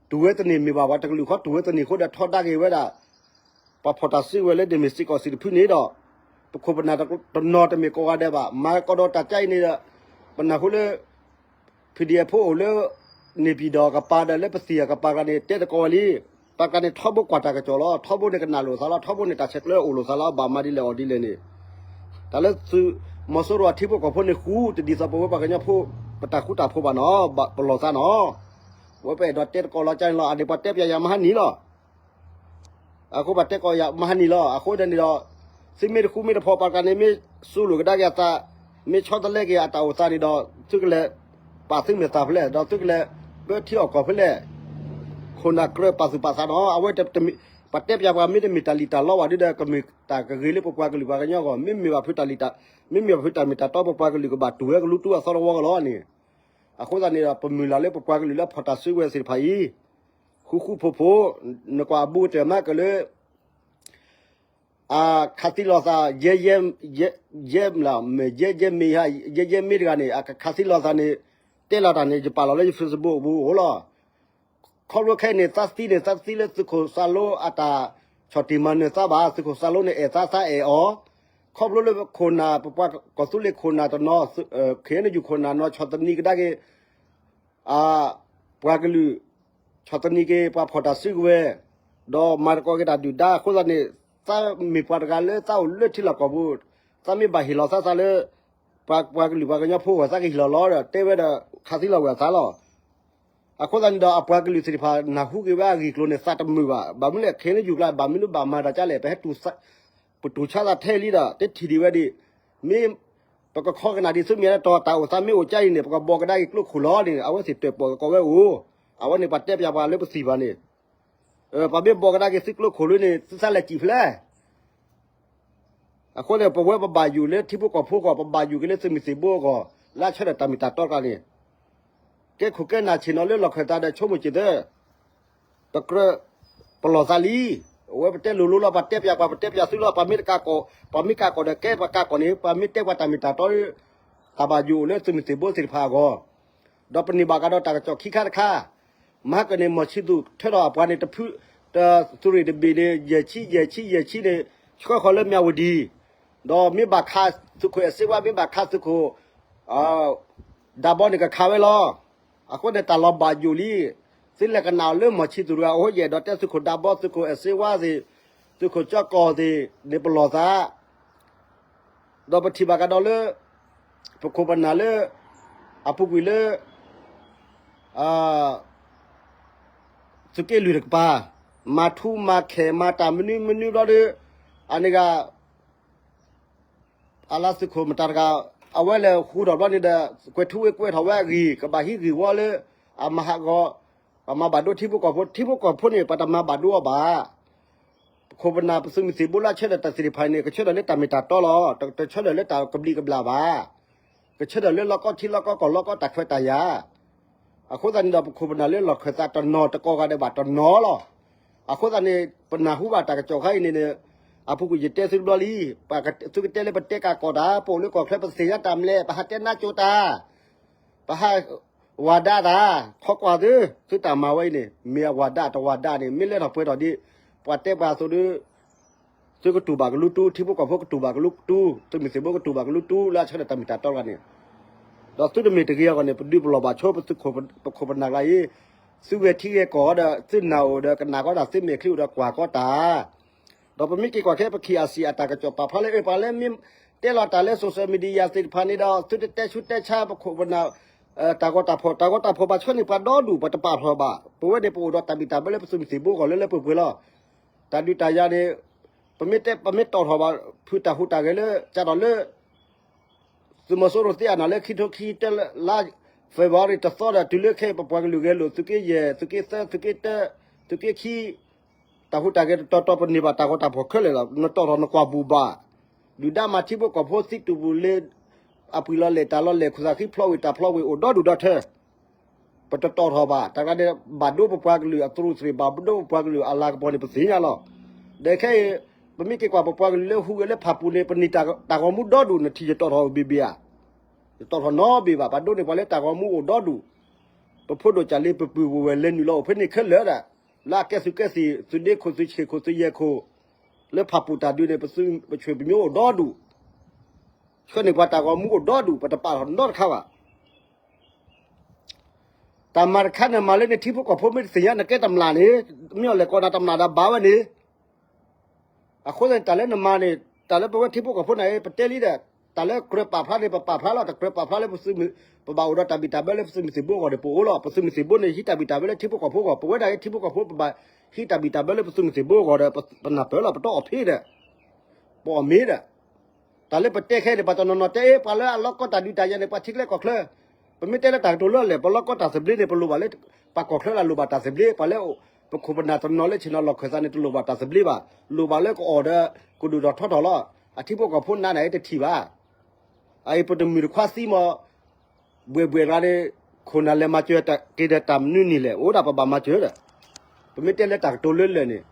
တူၢ်ဝဲတန့ၢ်မ့ၢ်ဘၣ် ပှၤတကလုာ်ဃီတူၢ်ဝဲတန့ၢ်အဃိဒီးထီဒါက့ၤဝဲဒၣ် ပှၤဖီၣ်တၢ်စုကဝဲၤလၢ ဒမဲာ်စ့ၢ်ကီးစံၣ်တဖုန့ၣ်ဒီး ပခိၣ်ပနၢ်တနီၤတမ့ၢ်ကိးဂၤဒဲးဘၣ် မၤကီးဒီးတၢ်ကါအံၤန့ၣ်ဒီး ပနၢ်ဟူလၢ PDF ဖိအိၣ်လၢ န့ၣ်ပၠံၣ်တီၢ်အကပၤဒီးလၢပသံၣ်အကပၤကျါန့ၣ် တဲသကိးဝဲလံ. ပှၤကျါန့ၣ်ထီဘိကွၢ်တၢ်ကစီၣ်လီၤ ထီဘိန့ၣ်ကနၣ်လိာ်သးလီၤ ထီဘိန့ၣ်တၢ်ဆဲးကျၢအိၣ်လိာ်သးလီၤ ဘၣ်မၤဒ်လဲၣ်အီၤဒ်လဲၣ်န့ၣ် တၢ်လၢသုးမီၤစိရိၤအထံဖိကီၢ်ဖိန့ၣ်ဃူ တဒ်သိးပဝဲပှၤကညီဖိ ပတၢ်ဃူတၢ်ဖိးဘၣ်နီၤ ပလီၢ်သးနီၤ ပဝဲပအဲၣ်ဒိးတဲသကိးလီၤကါန့ၣ်လီၤ အန့ၣ်ပှၤတဲပၠးယၤမဟါနံၤလီၤ အဃိပှၤတဲကိးယၤမဟါနံၤလီၤ အဃိဒ်န့ၣ်ဒီး သုမ့ၢ်တဃူမ့ၢ်တဖိး ပှၤကျါန့ၣ်မ့ၢ်စူးလိာ်ကဒါက့ၤအသး မ့ၢ်ဆီတလဲက့ၤအတၢ်အိၣ်သးန့ၣ်ဒီး သုကလဲၤပာ်သုမဲာ်သၣ်ဖဲလဲၣ် ဒီးသုကလဲၤပၢထံအီၣ်ကီၢ်ဖဲလဲၣ် ခိၣ်နၢ်ကြၢးပာ်သူၣ်ပာ်သးနီၤ အဝဲတမ့ၢ် ပှၤတဲပၠးပှၤမ့တမ့ၢ်တၢ်လံၣ်တၢ်လီဘၣ်ဒီး ကမ့ၢ်တၢ်ကဂ့ၤလၢပပှၤကလုာ်ပှၤကညီအဂီၢ် မ့မ့ၢ်ဘၣ်ဖုးတၢ်လံၣ်တၢ် မ့မ့ၢ်ဘၣ်ဖုးတၢ်မ့ၢ်တၢ်တီ ပပှၤကလုာ်ကဘၣ်တူၢ်ဝဲကလူတူၢ်အသီတဝီကလီန့ၣ် အဃိသတးန့ၣ်ဒီး ပမုၢ်လၢ်လၢပပှၤကလုာ်လၢဖီၣ်တၢ်စုကဝဲၤသ့ၣ်တဖၣ်အံၤ ဃူဃူဖိးဖိး နကွၢ်အဘူးကတၢၢ်မးကလၢ အခးသံလီၤသး ယဲ ယဲ မ့ၢ် ယဲ ယဲမ့ၢ် ယဲ ယဲမ့ၢ်တဂၤန့ၣ် အခးသံလီၤသးန့ၣ် တဲလီၤတၢ်န့ၣ် ယပာ်လီၤလၢယ Facebook အပူၤအိၣ်လီၤ. ခီဖျိခဲအံၤန့ၣ် သးသံန့ၣ် သးသံလၢ သုးခိၣ်စၢ်လိအတၢ်ဆီၣ်တံၢ်မၤနၢၤသးဘၣ် သုးခိၣ်စၢ်လိန့ၣ်အဲၣ်သး သးအဲၣ်အီၤ ခီဖျိလၢခိၣ်နၢ် ပပှၤကီၢ်သူလ့ၤခိၣ်နၢ်တနီၤ ခဲအံၤန့ၣ် ယူၢ်ခိၣ်နၢ်နီၤ ဆီၣ်သနံးကဒါက့ၤ ပှၤကလုာ် ဆီၣ်သနံးက့ၤ ပှၤဖီၣ်တၢ်စုကဝဲၤ ဒီးမၤသကိးက့ၤတၢ်ဒုၣ်ဒါအဃိသတးန့ၣ် သးမ့ၢ်ပှၤတဂၤလၢသးအိၣ်လၢထံလီၢ်ကီၢ်ပူၤ သးမ့ၢ်ဘၣ်ဟ့ၣ်လီၤသးသးလၢ ပှၤကလုာ်ပှၤကညီဖိအဂီၢ် သးကဟ့ၣ်လီၤလီၤဒီး တဲဝဲဒီးခးသံလီၤဝဲအသးလီၤ. အဃိသတးန့ၣ်ဒီး အပှၤကလုာ်သ့ၣ်တဖၣ် နၢ်ဟူက့ၤဝဲအဂ့ၢ်အကျိၤန့ၣ် သးတမုာ်ဘၣ်. ဘၣ်မနုၤလဲၣ် ခဲအံၤန့ၣ် ယူၢ်ကျါ ဘၣ်မနုၤဘၣ်မၤတၢ်ကလဲၣ် ပဟဲ ပတူၢ်ဆါသးထဲလံဒီး တထံၣ်ဒံးဝဲဒံး မ့ၢ် ပကခီကနၣ်ဒ်သုမ့ၢ်လၢတီၤ တၢ်အိၣ်သးမ့ၢ်အိၣ်ကါအံၤန့ၣ် ပကဘီကဒါက့ၤကျိခိၣ်လီၤန့ၣ် အဝဲသ့ၣ်တၢၣ်ပီၣ်ကီးဝဲအိၣ်, အဝဲန့ၣ်ပှၤတဲပၠးပှၤလၢပသံၣ်ဘၣ်န့ၣ်, ပှၤမ့ၢ်ဘီကဒါက့ၤသုကျိခိၣ်လၢန့ၣ် သုသးလဲၤစံၣ်ဖဲလဲၣ်. အဃိန့ၣ် ပဝဲပဘၣ်ယိၣ်လၢထံဖိကီၢ်ဖိအဂီၢ်, ပဘၣ်ယိၣ်က့ၤလၢသုးမုၢ်သံၣ်ဘိအဂီၢ်, လၢအဆၢထၢၣ်တၢ်မ့ၢ်တၢ်တီတခါန့ၣ်, ကဲခိၣ်ကဲနၢ်ဆ့ၣ်နီၤလၢလီၢ်ခၢၣ်သးဒီးဆိကမိၣ်က့ၤသၢ ပကြၢးပလီၢ်သးလံ. အဝဲပတဲလိၤလိၤလီၤ, ပှၤတဲပၠးပှၤ ပတဲပၠးသုလီၤ, ပှၤမ့ၢ်တကးကီၢ်, ပှၤမ့ၢ်ကးကီၢ်ဒီးကဲပှၤကးကီၢ်န့ၣ် ပှၤမ့ၢ်တဲပှၤတၢ်မ့ၢ်တၢ်တီ တၢ်ဘၣ်ယိၣ်အိၣ်လၢသုးမုၢ်သံၣ်ဘိသ့ၣ်တဖၣ်အဂီၢ်, ဒီးပန့ၢ်ဘၣ်ကဒီးတၢ်ကစီၣ်ခံခါတခါ, မဟါကန့ၣ် မီၢ်ဆံသူၣ်ထၢထီၣ်အပှၤန့ၣ် တဖု, တသုးရ့ၣ်တဘ့ၣ်န့ၣ် ယဲၢ်ဆံ ယဲၢ်ဆံ ယဲၢ်ဆံန့ၣ် ဆှၢဃီၤလၢမၠၣ်ဝတံၣ်, ဒီးမ့ၢ်ဘၣ်ခးသုးခိၣ်အဲၣ်စ့ဝါ မ့ၢ်ဘၣ်ခးသုးခိၣ် ဒးဘီန့ၣ်ကခးဝဲလီၤ. အဃိန့ၣ် တၢ်လီၤဘၣ်ယိၣ်လံ. သုလဲၤကနၣ်အီၤလၢမီၢ်ဆံသူၣ်တဂၤ အအိၣ်ယဲၢ်ဒီးတဲသုးခိၣ်ဒးဘီ သုးခိၣ်အဲၣ်စ့ဝါသ့ၣ်, သုးခိၣ်ကၠီကီၢ်သ့ၣ်န့ၣ် ပလီၢ်သး ဒီးပထံၣ်ဘၣ်ကဒီးလၢ ပခိၣ်ပနၢ်လၢ အပူၤကွံာ်လၢ သုးက့လွံၢ်တကပၤ, မၤထူမၤခဲၣ် မၤတၢ်မနုၤမနုၤဘျီဒီး အန့ၣ်ဂ့ၤ အလါသုးခိၣ်မတၤတဂၤ အဝဲလဲၤဃူထီၣ်ဘျီန့ၣ်ဒီး ကွဲၤထူဝ့ကွဲထီၣ်ဝဲအဂံၢ် ကဘၣ်ဟံးဂံၢ်ဝီလၢ အမၤဟးဂီၤ ပမၤဘၣ်ဒိထံဖိကီၢ်ဖိ, ထံဖိကီၢ်ဖိန့ၣ် ပတမၤဘၣ်ဒိအီၤဘၣ်. ပခိၣ်ပနၢ်ပသုးမုၢ်သံၣ်ဘိလၢအဆၢထၢၣ်တၢ်သ့ၣ်တဖၣ်န့ၣ် ကဆၢထၢၣ်လၢတၢ်မ့ၢ်တၢ်တီလီၤ. တဆၢထၢၣ်လၢတၢ်ကဘျံးကဘျၣ်ဘၣ်. ကဆၢထၢၣ်လၢလီၢ်ကီထံလီၢ်ကီကီၢ်လီၢ်ကီတၢ်ခွဲးတၢ်ယာ်. အဃိသတးန့ၣ်ဒီး ပခိၣ်ပနၢ်လၢလီၢ်ခၢၣ်သးတနီၤတကီၢ်ဂၤဒဲးဘၣ်တနီၤလီၤ. အဃိသတးန့ၣ် ပနၢ်ဟူဘၣ်တၢ်ကစီၣ်ခါအံၤန့ၣ် အပူၤကွံာ်ယတဲသုတဘျီလံ. သုကတဲလၢပတဲကးကီၢ်တၢ် ပအိၣ်လၢကီၢ်ချၢပသ့ၣ်ညါတၢ်မလဲၣ် ပဟးတဲနါကၠိတၢ် ပဟးဝၤဒၣ်တၢ် ခီကွၢ်သု, သုတၢ်မၤဝဲအံၤန့ၣ် မ့ၢ်အဝၤဒၣ်တဝၤဒၣ်န့ၣ် မ့ၢ်လဲၤထီၣ်ပှဲၤထီၣ်ဒ် ပှၤတဲပှၤအသိးဒီး သုကတူၢ်ဘၣ်ကလူတူ ထံဖိကီၢ်ဖိကတူၢ်ဘၣ်ကလူတူ သုးမုၢ်သံၣ်ဘိကတူၢ်ဘၣ်ကလူတူလၢအဆၢထၢၣ်တၢ်မ့ၢ်တၢ်တီတဂၤန့ၣ်, ဒီးသုတမ့ၢ်တဂ့ၤအဂီၢ်န့ၣ် ပဒုးပလီၢ်ဘၣ်ဆိ ပခိၣ်ပနၢ်ကျါအံၤ သုဝဲထံဂဲၤကီၢ်ဒီး သုနာ်အိၣ်ဒီးကနၣ်ကီတၢ် သုမဲာ်ချံအိၣ်ဒီးကွၢ်ကီတၢ် ဒီးပမ့ၢ်က့ၤကွၢ်ခဲ ပခံအစံၣ်အတၢ်ကစီၣ်ပာ်ဖျါလၢ အပှၤလၢမ့ၢ်တဲလီၤတၢ်လၢ social media သ့ၣ်တဖၣ်န့ၣ်ဒီး သုတတဲဆူးတဲဆါပခိၣ်ပနၢ် တၢ်ဂီၤတၢ်ဖီၣ် တၢ်ဂီၤတၢ်ဖီၣ်ဘၣ်ဆၢန့ၣ် ပှၤဒီဒူၣ် ပတပာ်ထီၣ်ဘၣ်. ပဝဲန့ၣ် ပအိၣ်ဒီးတၢ်ဘံၣ်တၢ်ဘၢလၢပသုးမုၢ်သံၣ်ဘိအဂီၢ်လၢလၢပှဲၤပှဲၤလီၤ. တၢ်ဒုးတၢ်ယၤန့ၣ် ပမ့ၢ်တဲ ပမ့ၢ်တီၣ်ထီၣ်ဘၣ် ဖုၣ်တၢ်ဟူးတၢ်ဂဲၤလၢ ကဒီးလၢ သုးမီၤစိရိၤသ့အနၢ်လၢခံထိခံတၢလါ February တသီဒီး တုၤလၢခဲအံၤ ပပှၤကလုာ်ဂဲၤလိာ် သုးက့ယဲၢ် သုးက့သၢ သုးက့တၢ သုးက့ခံ တၢ်ဟူးတၢ်ဂဲၤတတီၤတီၤ ပန့ၢ်ဘၣ်တၢ်ဂီၤတၢ်ဖီၣ်ခဲလၢာ်လီၤ. နတီၣ်ထီၣ်နကွၢ်ဘူၣ်ဘၣ်. ဒုၣ်ဒါမၤထံဖိကီၢ်ဖိသံတူၢ်ပူၤလၢ အပှံာ်လီၤလဲၣ်တၢ်လီၤလဲၣ် ခိၣ်သၣ်ဃံဖျိးဝံၤတၢ်ဖျိးဝံၤအိၣ်ဒီဒူၣ်ဒီထၢ ပတတီၣ်ထီၣ်ဘၣ်. တၢ်ဂၤန့ၣ် ဘၣ်ဒိပပှၤကလုာ်အသရူးသရ့း ဘၣ်ဒိပပှၤကလုာ်အလၤကပီၤန့ၣ် ပသ့ၣ်ညါလီၤ. ဒီးခဲအံၤ ပမ့ၢ်က့ၤကွၢ်ပပှၤကလုာ်လၢဟူးဂဲၤလၢဖၣ်ပူၤန့ၣ် ပန့ၢ်တၢ်ဂီၤမူဒီဒူၣ် နထံၣ်ယတီၣ်ထီၣ်ဘ့ၣ်ဘ့ၣ်ဧါ. ယတီၣ်ထီၣ်နီဘ့ၣ်ဘၣ်. ပဒိးန့ၢ်ပှၤလၢတၢ်ဂီၤမူအိၣ်ဒီဒူၣ်. ပဖိဒိၣ်ကၢ်လ့ပပုၢ်ဝဲၢ်လဲၤနုာ်လီၤအိၣ်ဖဲန့ၣ်ခဲလၢာ်ဒီး လၢအကဲသုးကဲသံၣ် သုးဒ့ခိၣ် သုးဆ့ၣ်ခိၣ် သုးယဲၢ်ခိၣ် လၢဖၣ်ပူၤတၢ်ဒုးန့ၣ် ပသုးပဆွေပမျိုးအိၣ်ဒီဒူၣ်. ဆှၢန့ၢ်ပှၤတၢ်ဂီၤမူအိၣ်ဒီဒူၣ် ပတပာ်ထီၣ်နီတခါဘၣ်. တၢ်မၤတခါန့ၣ်မၤလၢန့ၣ် ထံဖိကီၢ်ဖိမ့ၢ်တသ့ၣ်ညါ နကဲတမျၢ်န့ၣ် မ့ၢ်အီၤလဲၤကိးနၤတမျၢ်ဒီးဘၣ်ဝဲန့ၣ် အဃိသတးန့ၣ် တၢ်လၢနမၤန့ၣ် တၢ်လၢပဝဲထံဖိကီၢ်ဖိန့ၣ် ပတဲလံဒီး တၢ်လၢကြၢးပာ်ဖျါန့ၣ် ပပာ်ဖျါလီၤ. တကြၢးပာ်ဖျါလၢပသုးမုၢ် ပဘၣ်အိၣ်ဒီးတၢ်ဘံၣ်တၢ်ဘၢလၢပသုးမုၢ်သံၣ်ဘိအဂီၢ်ဒီးပအိၣ်လီၤ. ပသုးမုၢ်သံၣ်ဘိန့ၣ် ဟံးတၢ်ဘံၣ်တၢ်ဘၢလၢထံဖိကီၢ်ဖိအဂီၢ်. ပဝဲဒၣ်အံၤထံဖိကီၢ်ဖိ ပဘၣ်ဟံးတၢ်ဘံၣ်တၢ်ဘၢလၢပသုးမုၢ်သံၣ်ဘိအဂီၢ်ဒီး ပနၢ်ပၢၢ်လီၤ. ပတအီၣ်ဖ့းဒီး ပအီၣ်မ့ၤဒီး တၢ်လၢပတဲခဲအံၤန့ၣ် ပှၤတနီၤနီၤတဲ အ့ ပှၤလၢအလီၢ်ကီတၢ်ဒုးတၢ်ယၤန့ၣ် ပှၤထံကျဲကီၢ်ချၢ ပမ့ၢ်တဲလၢတၢ်ကတိၤလၢအလဲၣ် ပလီၢ်ကီတၢ်သဘျ့န့ၣ် ပလိၣ်ဘၣ်လၢ ပှၤကီၢ်ချၢလၢလိၣ်ဘၣ်တၢ်သဘျ့ ပှၤလၢ ပခိၣ်ပနၢ်တနီၤလၢဆ့ၣ်နီၤလီၢ်ခၢၣ်သးန့ၣ် တလိၣ်ဘၣ်တၢ်သဘျ့ဘၣ်. လိၣ်ဘၣ်လၢကအိၣ်ဒီး ကဒိၣ်ထီၣ်ထီထီၣ်လီၤ. အထံဖိကီၢ်ဖိနၤန့ၣ် တထံၣ်ဘၣ်. အအံၤပတမုၢ်တခွါသံမီၤ ဘှဲၣ်ဘှဲၣ်တဂၤန့ၣ် ခိၣ်နၢ်လဲၤမၤစၢၤက့ၤဒီးတၢ်မနုၤနံၤလဲၣ် အိၣ်ဒၣ်ပဘၣ်မၤစၢၤဒီး ပမ့ၢ်တဲလၢတၢ်ကတိၤလၢလၢာ်န့ၣ်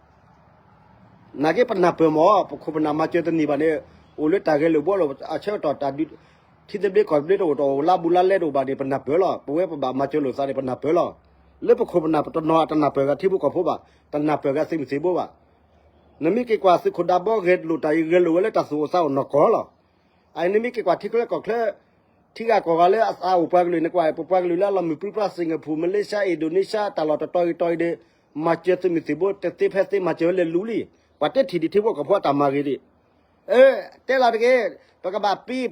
နာ်က့ပနၢ်ပၢၢ်မီၤ ပခိၣ်ပနၢ်မၤစၢၤတန့ၢ်ဘၣ်န့ၣ် အိၣ်လၢတၢ်ဂဲၤလိာ်ဘှီလိာ် အဆၢကတီၢ်တၢ်ဒုး ထံသဘျ့ကီၢ်သဘျ့တအိၣ်တအိၣ် လါဘူးလါလဲတအိၣ်ဘၣ်န့ၣ် ပနၢ်ပၢၢ်လီၤ. ပဝဲပဘၣ်မၤစၢၤလိာ်သးန့ၣ် ပနၢ်ပၢၢ်လီၤ. လၢပခိၣ်ပနၢ်ပတနီၤတနၢ်ပၢၢ်ဂၤထံဖိကီၢ်ဖိဘၣ်, တနၢ်ပၢၢ်ဂၤသုးမုၢ်သံၣ်ဘိဘၣ်. နမ့ၢ်က့ၤကွၢ်သုးခိၣ်ဒးဘီဂဲၤလိာ်တၢ်အံၤ ဂဲၤလိာ်ဝဲလၢတၢ်သူၣ်အိၣ်သးအိၣ်နီၢ်ကီၢ်လီၤ. အအံၤနမ့ၢ်က့ၤကွၢ်ထံချၢကီၢ်ချၢ ထံဂၤကီၢ်ဂၤလၢအအိၣ်ပှၤကလုာ်န့ၣ်ကွၢ် ပပှၤကလုာ်လၢအလီၤမုၢ်ပြံပြါ Singapore, Malaysia, Indonesia တၢ်လီၢ်တတီၤဂ့ၤတီၤဂ့ၤဒီး မၤစၢၤသုးမုၢ်သံၣ်ဘိ တသ့ဖဲသ့မၤစၢၤဝဲလဲၤလူၤလံ. ပှၤတဲထံၣ်ဒံးထံဖိကီၢ်ဖိအတၢ်မၤဂ့ၤဒံး အၢ တဲလီၤတဂ့ၤ ပကဘၣ်ပံ တၢ်ဂီၤ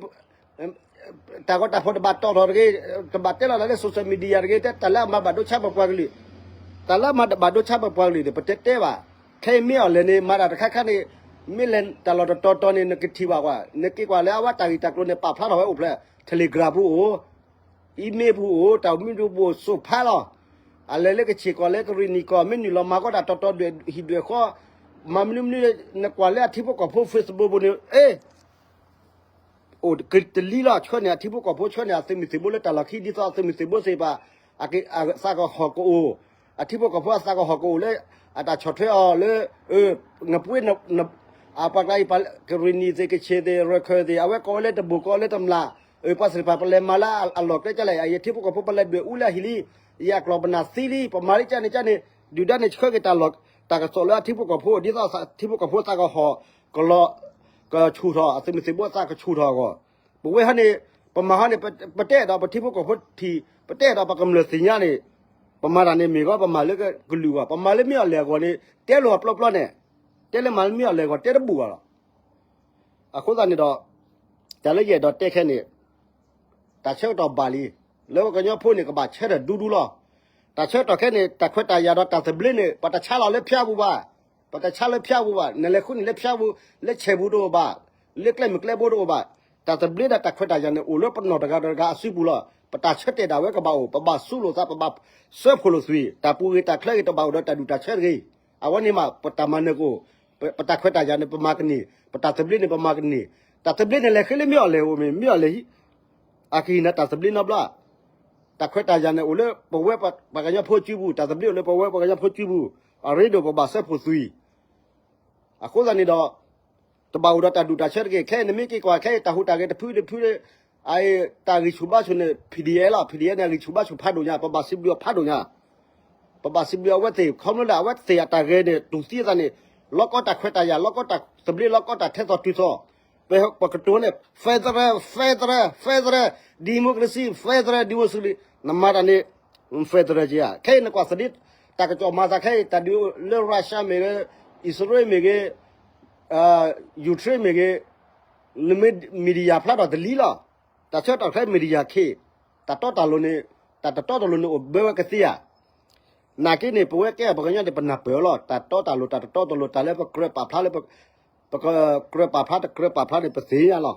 တၢ်ဖီၣ်တဘၣ်တီၣ်ထီၣ်တဂ့ၤ, တဘၣ်တဲလီၤသးလၢ social media တဂ့ၤ, တၢ်လၢအမၤဘၣ်ဒိဆါပပှၤကလုာ်, တၢ်လၢအမၤဘၣ်ဒိဆါပပှၤကလုာ်န့ၣ် ပတဲတဲဘၣ်. ခဲအံၤမ့ၢ်အီၤလဲၣ်န့ၣ် မၤတၢ်တခါခါန့ၣ် မ့ၢ်လဲၤတၢ်လီၢ်တတီၤတီၤန့ၣ် နကထံၣ်ဘၣ်ကွၢ်, နက့ၤကွၢ်လၢအဝဲတၢ်ဂ့ၢ်တၢ်ကျိၤန့ၣ် ပာ်ဖျါထီၣ်ဝဲအိၣ်ဖျဲၣ် Telegram ပူၤအိၣ်, email ပူၤအိၣ်, တၢ်မံၤဒိပူၤအိၣ် စိးဖးလီၤ. အလဲၤလၢကဆ့ၣ်ကီၢ်လၢကရ့ၣ်နံၣ်ကီၢ် မ့ၢ်နုာ်လီၤမၤကီတၢ်တီၤတီၤဒွဲၣ်ဟံၣ်ဒွဲၣ်ဃီ, မၤမနုၤမနုၤ, နကွၢ်လၢအထံဖိကီၢ်ဖိ Facebook ပူၤန့ၣ် အ့ အိၣ်ကတလံလီၤ. ဆှၢန့ၢ်အထံဖိကီၢ်ဖိ ဆှၢန့ၢ်အသုးမုၢ်သံၣ်ဘိလၢတၢ်လီၢ်ခံ ဒ်သိးအသုးမုၢ်သံၣ်ဘိသ့ၣ်တဖၣ် အသးကဟီၣ်ကအိၣ်, အထံဖိကီၢ်ဖိအသးကဟီၣ်ကအိၣ်လၢ အတၢ်ဆီၣ်ထွဲအီၤလၢ နပှ့ၤ ပှၤကျါအံၤ ကရ့ၣ်နံၣ်သ့ၣ် ကဆ့ၣ်သ့ၣ် ရခၢၣ်သ့ၣ် အဝဲကိးဝဲလၢတဘိၣ် ကိးဝဲလၢတမျၢ်, ပှၤသ့ၣ်တဖၣ် ပလဲၤမၤလၢအလီၢ်ကျဲကလဲၣ်, အယထံဖိကီၢ်ဖိ ပလဲၤဒွဲၣ်အူလၢအဟံၣ်လံ, ယကျီၢ်ပနၢ်သံလံ, ပမၤလၢကန့ၣ်ကန့ၣ်, ဒုၣ်ဒါန့ၣ်ဆှၢက့ၤတၢ်လီၢ် တၢ်ကစီၣ်လၢအထံဖိကီၢ်ဖိ ဒ်သိးအထံဖိကီၢ်ဖိသးကဟီၣ်ကလီၤ ကဆူၣ်ထီၣ်, အသုးမုၢ်သံၣ်ဘိသးကဆူၣ်ထီၣ်အဂီၢ်, ပဝဲဟီန့ၣ် ပမၤဟီန့ၣ် ပတအဲၣ်ဒိးပထံဖိကီၢ်ဖိထံၣ်, ပတအဲၣ်ဒိးပကမျၢၢ်သ့ၣ်ညါန့ၣ်, ပမၤတၢ်န့ၣ်မ့ၢ်ဂီၢ် ပမၤလၢကလုာ်အဂီၢ်, ပမၤလၢမ့ၢ်အီၤလဲၣ်အဂီၢ်န့ၣ် တဲလိာ်အပျီပျီန့ၣ်, တဲလၢမၤလၢမ့ၢ်အီၤလဲၣ်အဂီၢ် တဲတဘူၣ်ဘၣ်လီၤ. အဃိသတးန့ၣ်ဒီး တၢ်လၢယအဲၣ်ဒိးတဲခဲန့ၣ် တၢ်ဆၢကတီၢ်ဘၣ်လံ, လၢပှၤကညီဖိန့ၣ် ကဘၣ်ဆၢထၢၣ်ဒူဒူလီၤ. တၢ်ဆၢကတီၢ်ခဲန့ၣ် တၢ်ခွဲးတၢ်ယာ်ဒီးတၢ်သဘျ့န့ၣ် ပတဆါလီၤလၢဖၠါပူၤဘၣ်, ပတဆါလၢဖၠါပူၤဘၣ်, နလဲၤဃုန့ၢ်လၢဖၠါပူၤ, လၢဆဲးပူၤတအိၣ်ဘၣ်, လၢကျဲမုၢ်ကျဲဘိတအိၣ်ဘၣ်, တၢ်သဘျ့ဒီးတၢ်ခွဲးတၢ်ယာ်န့ၣ် အိၣ်လၢပနီၢ်တဂၤဒီးတဂၤအစုပူၤလီၤ. ပတၢ်ဆၢတဲာ်ဒၣ်ဝဲကဘၣ်အိၣ်, ပဘၣ်စူးလိာ်သး, ပဘၣ်စၢဖှိၣ်လိာ်သွံၣ်, တၢ်ပူၤဂ့ၤတၢ်ချၢဂ့ၤ တဘၣ်အိၣ်ဒီးတၢ်ဒူၣ်တၢ်ဆၢတဂ့ၤ, အဝဲန့ၣ်မး ပတၢ်မၤနၢၤကအိၣ်, ပတၢ်ခွဲးတၢ်ယာ်န့ၣ် ပမၤကန့ၢ်, ပတၢ်သဘျ့န့ၣ် ပမၤကန့ၢ်, တၢ်သဘျ့န့ၣ် လဲၤဃ့လၢမ့ၢ်အီၤလဲၣ်အိၣ်မ့ၢ် မ့ၢ်အီၤလဲၣ် အကဟ့ၣ်နၤတၢ်သဘျ့နီတဘျီ, တၢ်ခွဲးတၢ်ယာ်န့ၣ် အိၣ်လၢပဝဲပှၤကညီဖိစုပူၤ, တၢ်သဘျ့အိၣ်လၢပဝဲပှၤကညီဖိစုပူၤ, အရ့ဒိၣ်ပဘၣ်စၢဖှိၣ်သွံၣ်, အဃိသတးန့ၣ်ဒီး တဘၣ်အိၣ်ဒီးတၢ်ဒူၣ်တၢ်ဆၢတဂ့ၤ, ခဲအံၤနမ့ၢ်က့ၤကွၢ်ခဲအံၤ တၢ်ဟူးတၢ်ဂဲၤတဖုတဖု, အတၢ်ဂံၢ်ဆူၣ်ဘါဆူၣ်န့ၣ် PDF လီၤ, PDF န့ၣ် အဂံၢ်ဆူၣ်ဘါဆူၣ်ဖးဒိၣ်ညါ, ပဘၣ်စံးဘျုးအီၤဖးဒိၣ်ညါ ပဘၣ်စံးဘျုးအဝဲသ့ၣ် ခီဖျိလၢအဝဲသ့ၣ်အတၢ်ဂဲၤန့ၣ် တူၢ်သံအသးန့ၣ်, လီၢ်ကီတၢ်ခွဲးတၢ်ယာ်, လီၢ်ကီတၢ်သဘျ့, လီၢ်ကီတၢ်ထဲသိးတုၤသိး, ပကတိၤန့ၣ် federal, federal, federal democracy, federal democracy, နမၤတၢ်န့ၣ် federal က့ဧါ. ခဲအံၤနကွၢ်သဒ့ တၢ်ကစီၣ်မၤသးခဲအံၤ တၢ်ဒုးလၢ Russia မ့ၢ်ဂ့ၤ, အံၣ်စရ့လးမ့ၢ်ဂ့ၤ, Ukraine မ့ၢ်ဂ့ၤ, နမ့ၢ် media ဖျါထီၣ်တလံလီၤ. တၢ်ဆၢကတီၢ်ခဲ media ခဲအံၤ တၢ်တီတၢ်လိၤန့ၣ်, တၢ်တတီတလိၤန့ၣ်အိၣ်ဘၢဝဲကသ့ဧါ. နာ်က့န့ၣ် ပဝဲကဲပှၤကညီန့ၣ် ပနၢ်ပၢၢ်လီၤ. တၢ်တီတၢ်လိၤ တၢ်တတီတလိၤ တၢ်လၢပကြၢးပာ်ဖျါလၢ ပကြၢးပာ်ဖျါတကြၢးပာ်ဖျါန့ၣ် ပသ့ၣ်ညါလီၤ.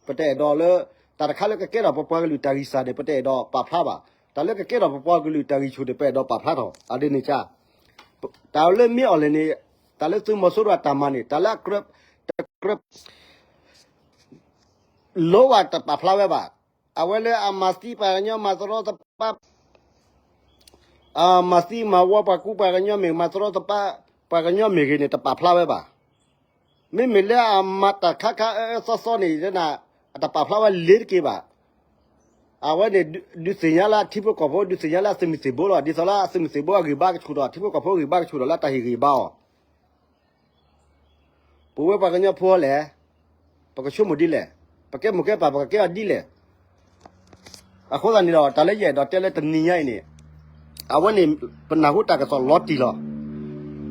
ပတအဲၣ်ဒိးလၢ တၢ်တခါလၢကကဲထီၣ်ပပှၤကလုာ်တၢ်ဂံၢ်စၢ်န့ၣ် ပတအဲၣ်ဒိးပာ်ဖျါဘၣ်. တၢ်လၢကကဲထီၣ်ပပှၤကလုာ်တၢ်ဂံၢ်ဆူၣ်န့ၣ် ပအဲၣ်ဒိးပာ်ဖျါထီၣ် အဒ်န့ၣ်ကါ. တၢ်လၢမ့ၢ်အီၤလဲၣ်န့ၣ် တၢ်လၢသုးမီၤစိရိၤအတၢ်မၤန့ၣ် တၢ်လၢအကြၢး တကြၢး လိဝဲတပာ်ဖျါဝဲဘၣ်. အဝဲလၢအမၤသံပှၤကညီ မၤတရီတပါ အမၤသံမၤဝီပှၤကူပှၤကညီမ့ၢ် မၤတရီတပါ ပှၤကညီမ့ၢ်ဂ့ၤန့ၣ် တပာ်ဖျါဝဲဘၣ်. မ့မ့ၢ်လၢအမၤတၢ်ခါခါအၢအၢသီသီန့ၣ် အတပာ်ဖျါဝဲလ့ၤတက့ၢ်ဘၣ်. အဝဲန့ၣ် ဒုးသ့ၣ်ညါလၢအထံဖိကီၢ်ဖိ ဒုးသ့ၣ်ညါလၢအသုးမုၢ်သံၣ်ဘိလီၤ. ဒ်သိးလၢအသုးမုၢ်သံၣ်ဘိအဂံၢ်ဘါကဆူၣ်ထီၣ် အထံဖိကီၢ်ဖိအဂံၢ်ဘါကဆူၣ်ထီၣ်လၢတၢ်ဟ့ၣ်ဂံၢ်ဘါအီၤ ပဝဲပှၤကညီဖိလဲၣ်, ပကဆိကမိၣ်ဒ်လဲၣ်, ပကဲမိၢ်ကဲပၢ် ပကကဲအီၤဒ်လဲၣ်. အဃိသတးန့ၣ်ဒီး တၢ်လၢယအဲၣ်ဒိးတဲလၢတနံၤညါအံၤန့ၣ်, အဝဲန့ၣ် ပနၢ်ဟူတၢ်ကစီၣ်လီၤတံၢ်လီၤ.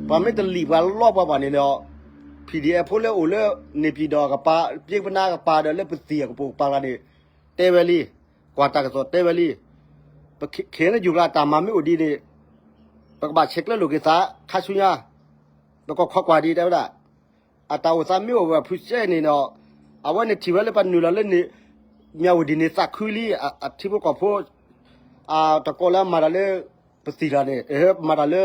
ပှၤမ့ၢ်တလံၣ်ပှၤလီပှၤဘၣ်န့ၣ်ဒီး PDF ဖိလၢအိၣ်လၢ နေပြည်တော် ကပၤ ပျ့ပနါကပၤဒီးလၢပသံၣ်အကပိာ်ကပၤလီၤန့ၣ် တဲဝဲလံ, ကွၢ်တၢ်ကစီၣ်တဲဝဲလံ. ပ KNU ကျါတၢ်မၤမ့ၢ်အိၣ်ဒ်န့ၣ် ပကဘၣ်ဆဲးကျၢလိာ်က့ၤသး ခါဆူညါ ပကခိးကွၢ်ဒ်တဲဝဲဒၣ် အတၢ်အိၣ်သးမ့ၢ်အိၣ်ဝဲဖုစဲန့ၣ်ဒီး အဝဲန့ၣ်ထံၣ်ဝဲလၢပနုာ်လီၤလၢန့ၣ် မၠၣ်ဝတံၣ်န့ၣ်သးခုလံ အထံဖိကီၢ်ဖိ အတကိးလၢအမၤတၢ်လၢ ပသံၣ်တၢ်န့ၣ် မၤတၢ်လၢ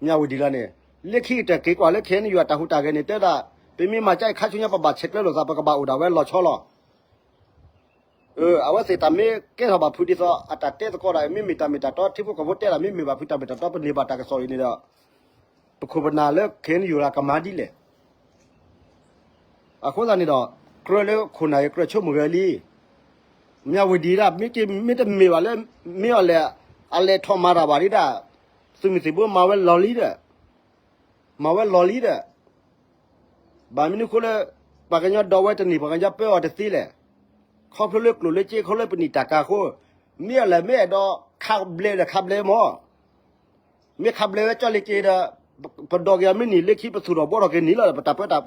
မၠၣ်ဝတံၣ်လီၤန့ၣ် လၢခံကတၢၢ်က့ၤကွၢ်လၢ KNU အတၢ်ဟူးတၢ်ဂဲၤန့ၣ် တဲဒၣ် ပမ့ၢ်မၤကၠဲခါဆူညါ ပဘၣ်ဆဲးကျၢလိာ်သး ပကဘၣ်အိၣ်ဒၣ်ဝဲလီၤဆီလီၤ. အဝဲသ့ၣ်တၢ်မ့ၢ်ကဲထီၣ်ဘၣ်ဖုးဒ်သိး အတၢ်တဲသကိးတၢ် မ့မ့ၢ်တၢ်မ့ၢ်တၢ်တီ ထံဖိကီၢ်ဖိတဲဒၣ် မ့မ့ၢ်ဘၣ်ဖုးတၢ်မ့ၢ်တၢ်တီ ပန့ၢ်ဘၣ်တၢ်ကစီၣ်အံၤန့ၣ်ဒီး ပခိၣ်ပနၢ်လၢ KNU ကမၤဒ်လဲၣ်. အဃိသတးန့ၣ်ဒီး ကြၢးလၢခိၣ်နၢ်အံၤ ကြၢးဆိကမိၣ်ဂဲၤလံ. မၠၣ်ဝတံၣ်ဒၣ် မ့ၢ်တမ့ၢ်ဘၣ်လၢ မ့ၢ်အီၤလဲၣ် အလဲၤထီၣ်မၤတၢ်ဘၣ်ဒ်ဒၣ် သုးမုၢ်သံၣ်ဘိမၤဝဲလီၤလံဒီး မၤဝဲလီၤလံဒီး ဘၣ်မနုၤအဃိလၢ ပှၤကညီဒီဝဲတန့ၢ် ပှၤကညီပၢအီၤတသ့လဲၣ်. ခီဖျိလၢကျိၣ်လၢစ့ ခီဖျိလၢပနံၣ်တၢ်ကၤအဃိ, မ့ၢ်အီၤလဲၣ် မ့ၢ်အဲၣ်ဒိးခးဘျဲးဒီးခးဘျဲးမၢ်. မ့ၢ်ခးဘျဲးဝဲကၠီလ့ၤက့ၤဒီး ပဒိးက့ၤအီၤမ့ၢ်နံၤလၢခံ ပသူၣ်ထီၣ်ဘှီထီၣ်က့ၤနံၤလီၤဒီး ပတၢ်ပၢတၢ်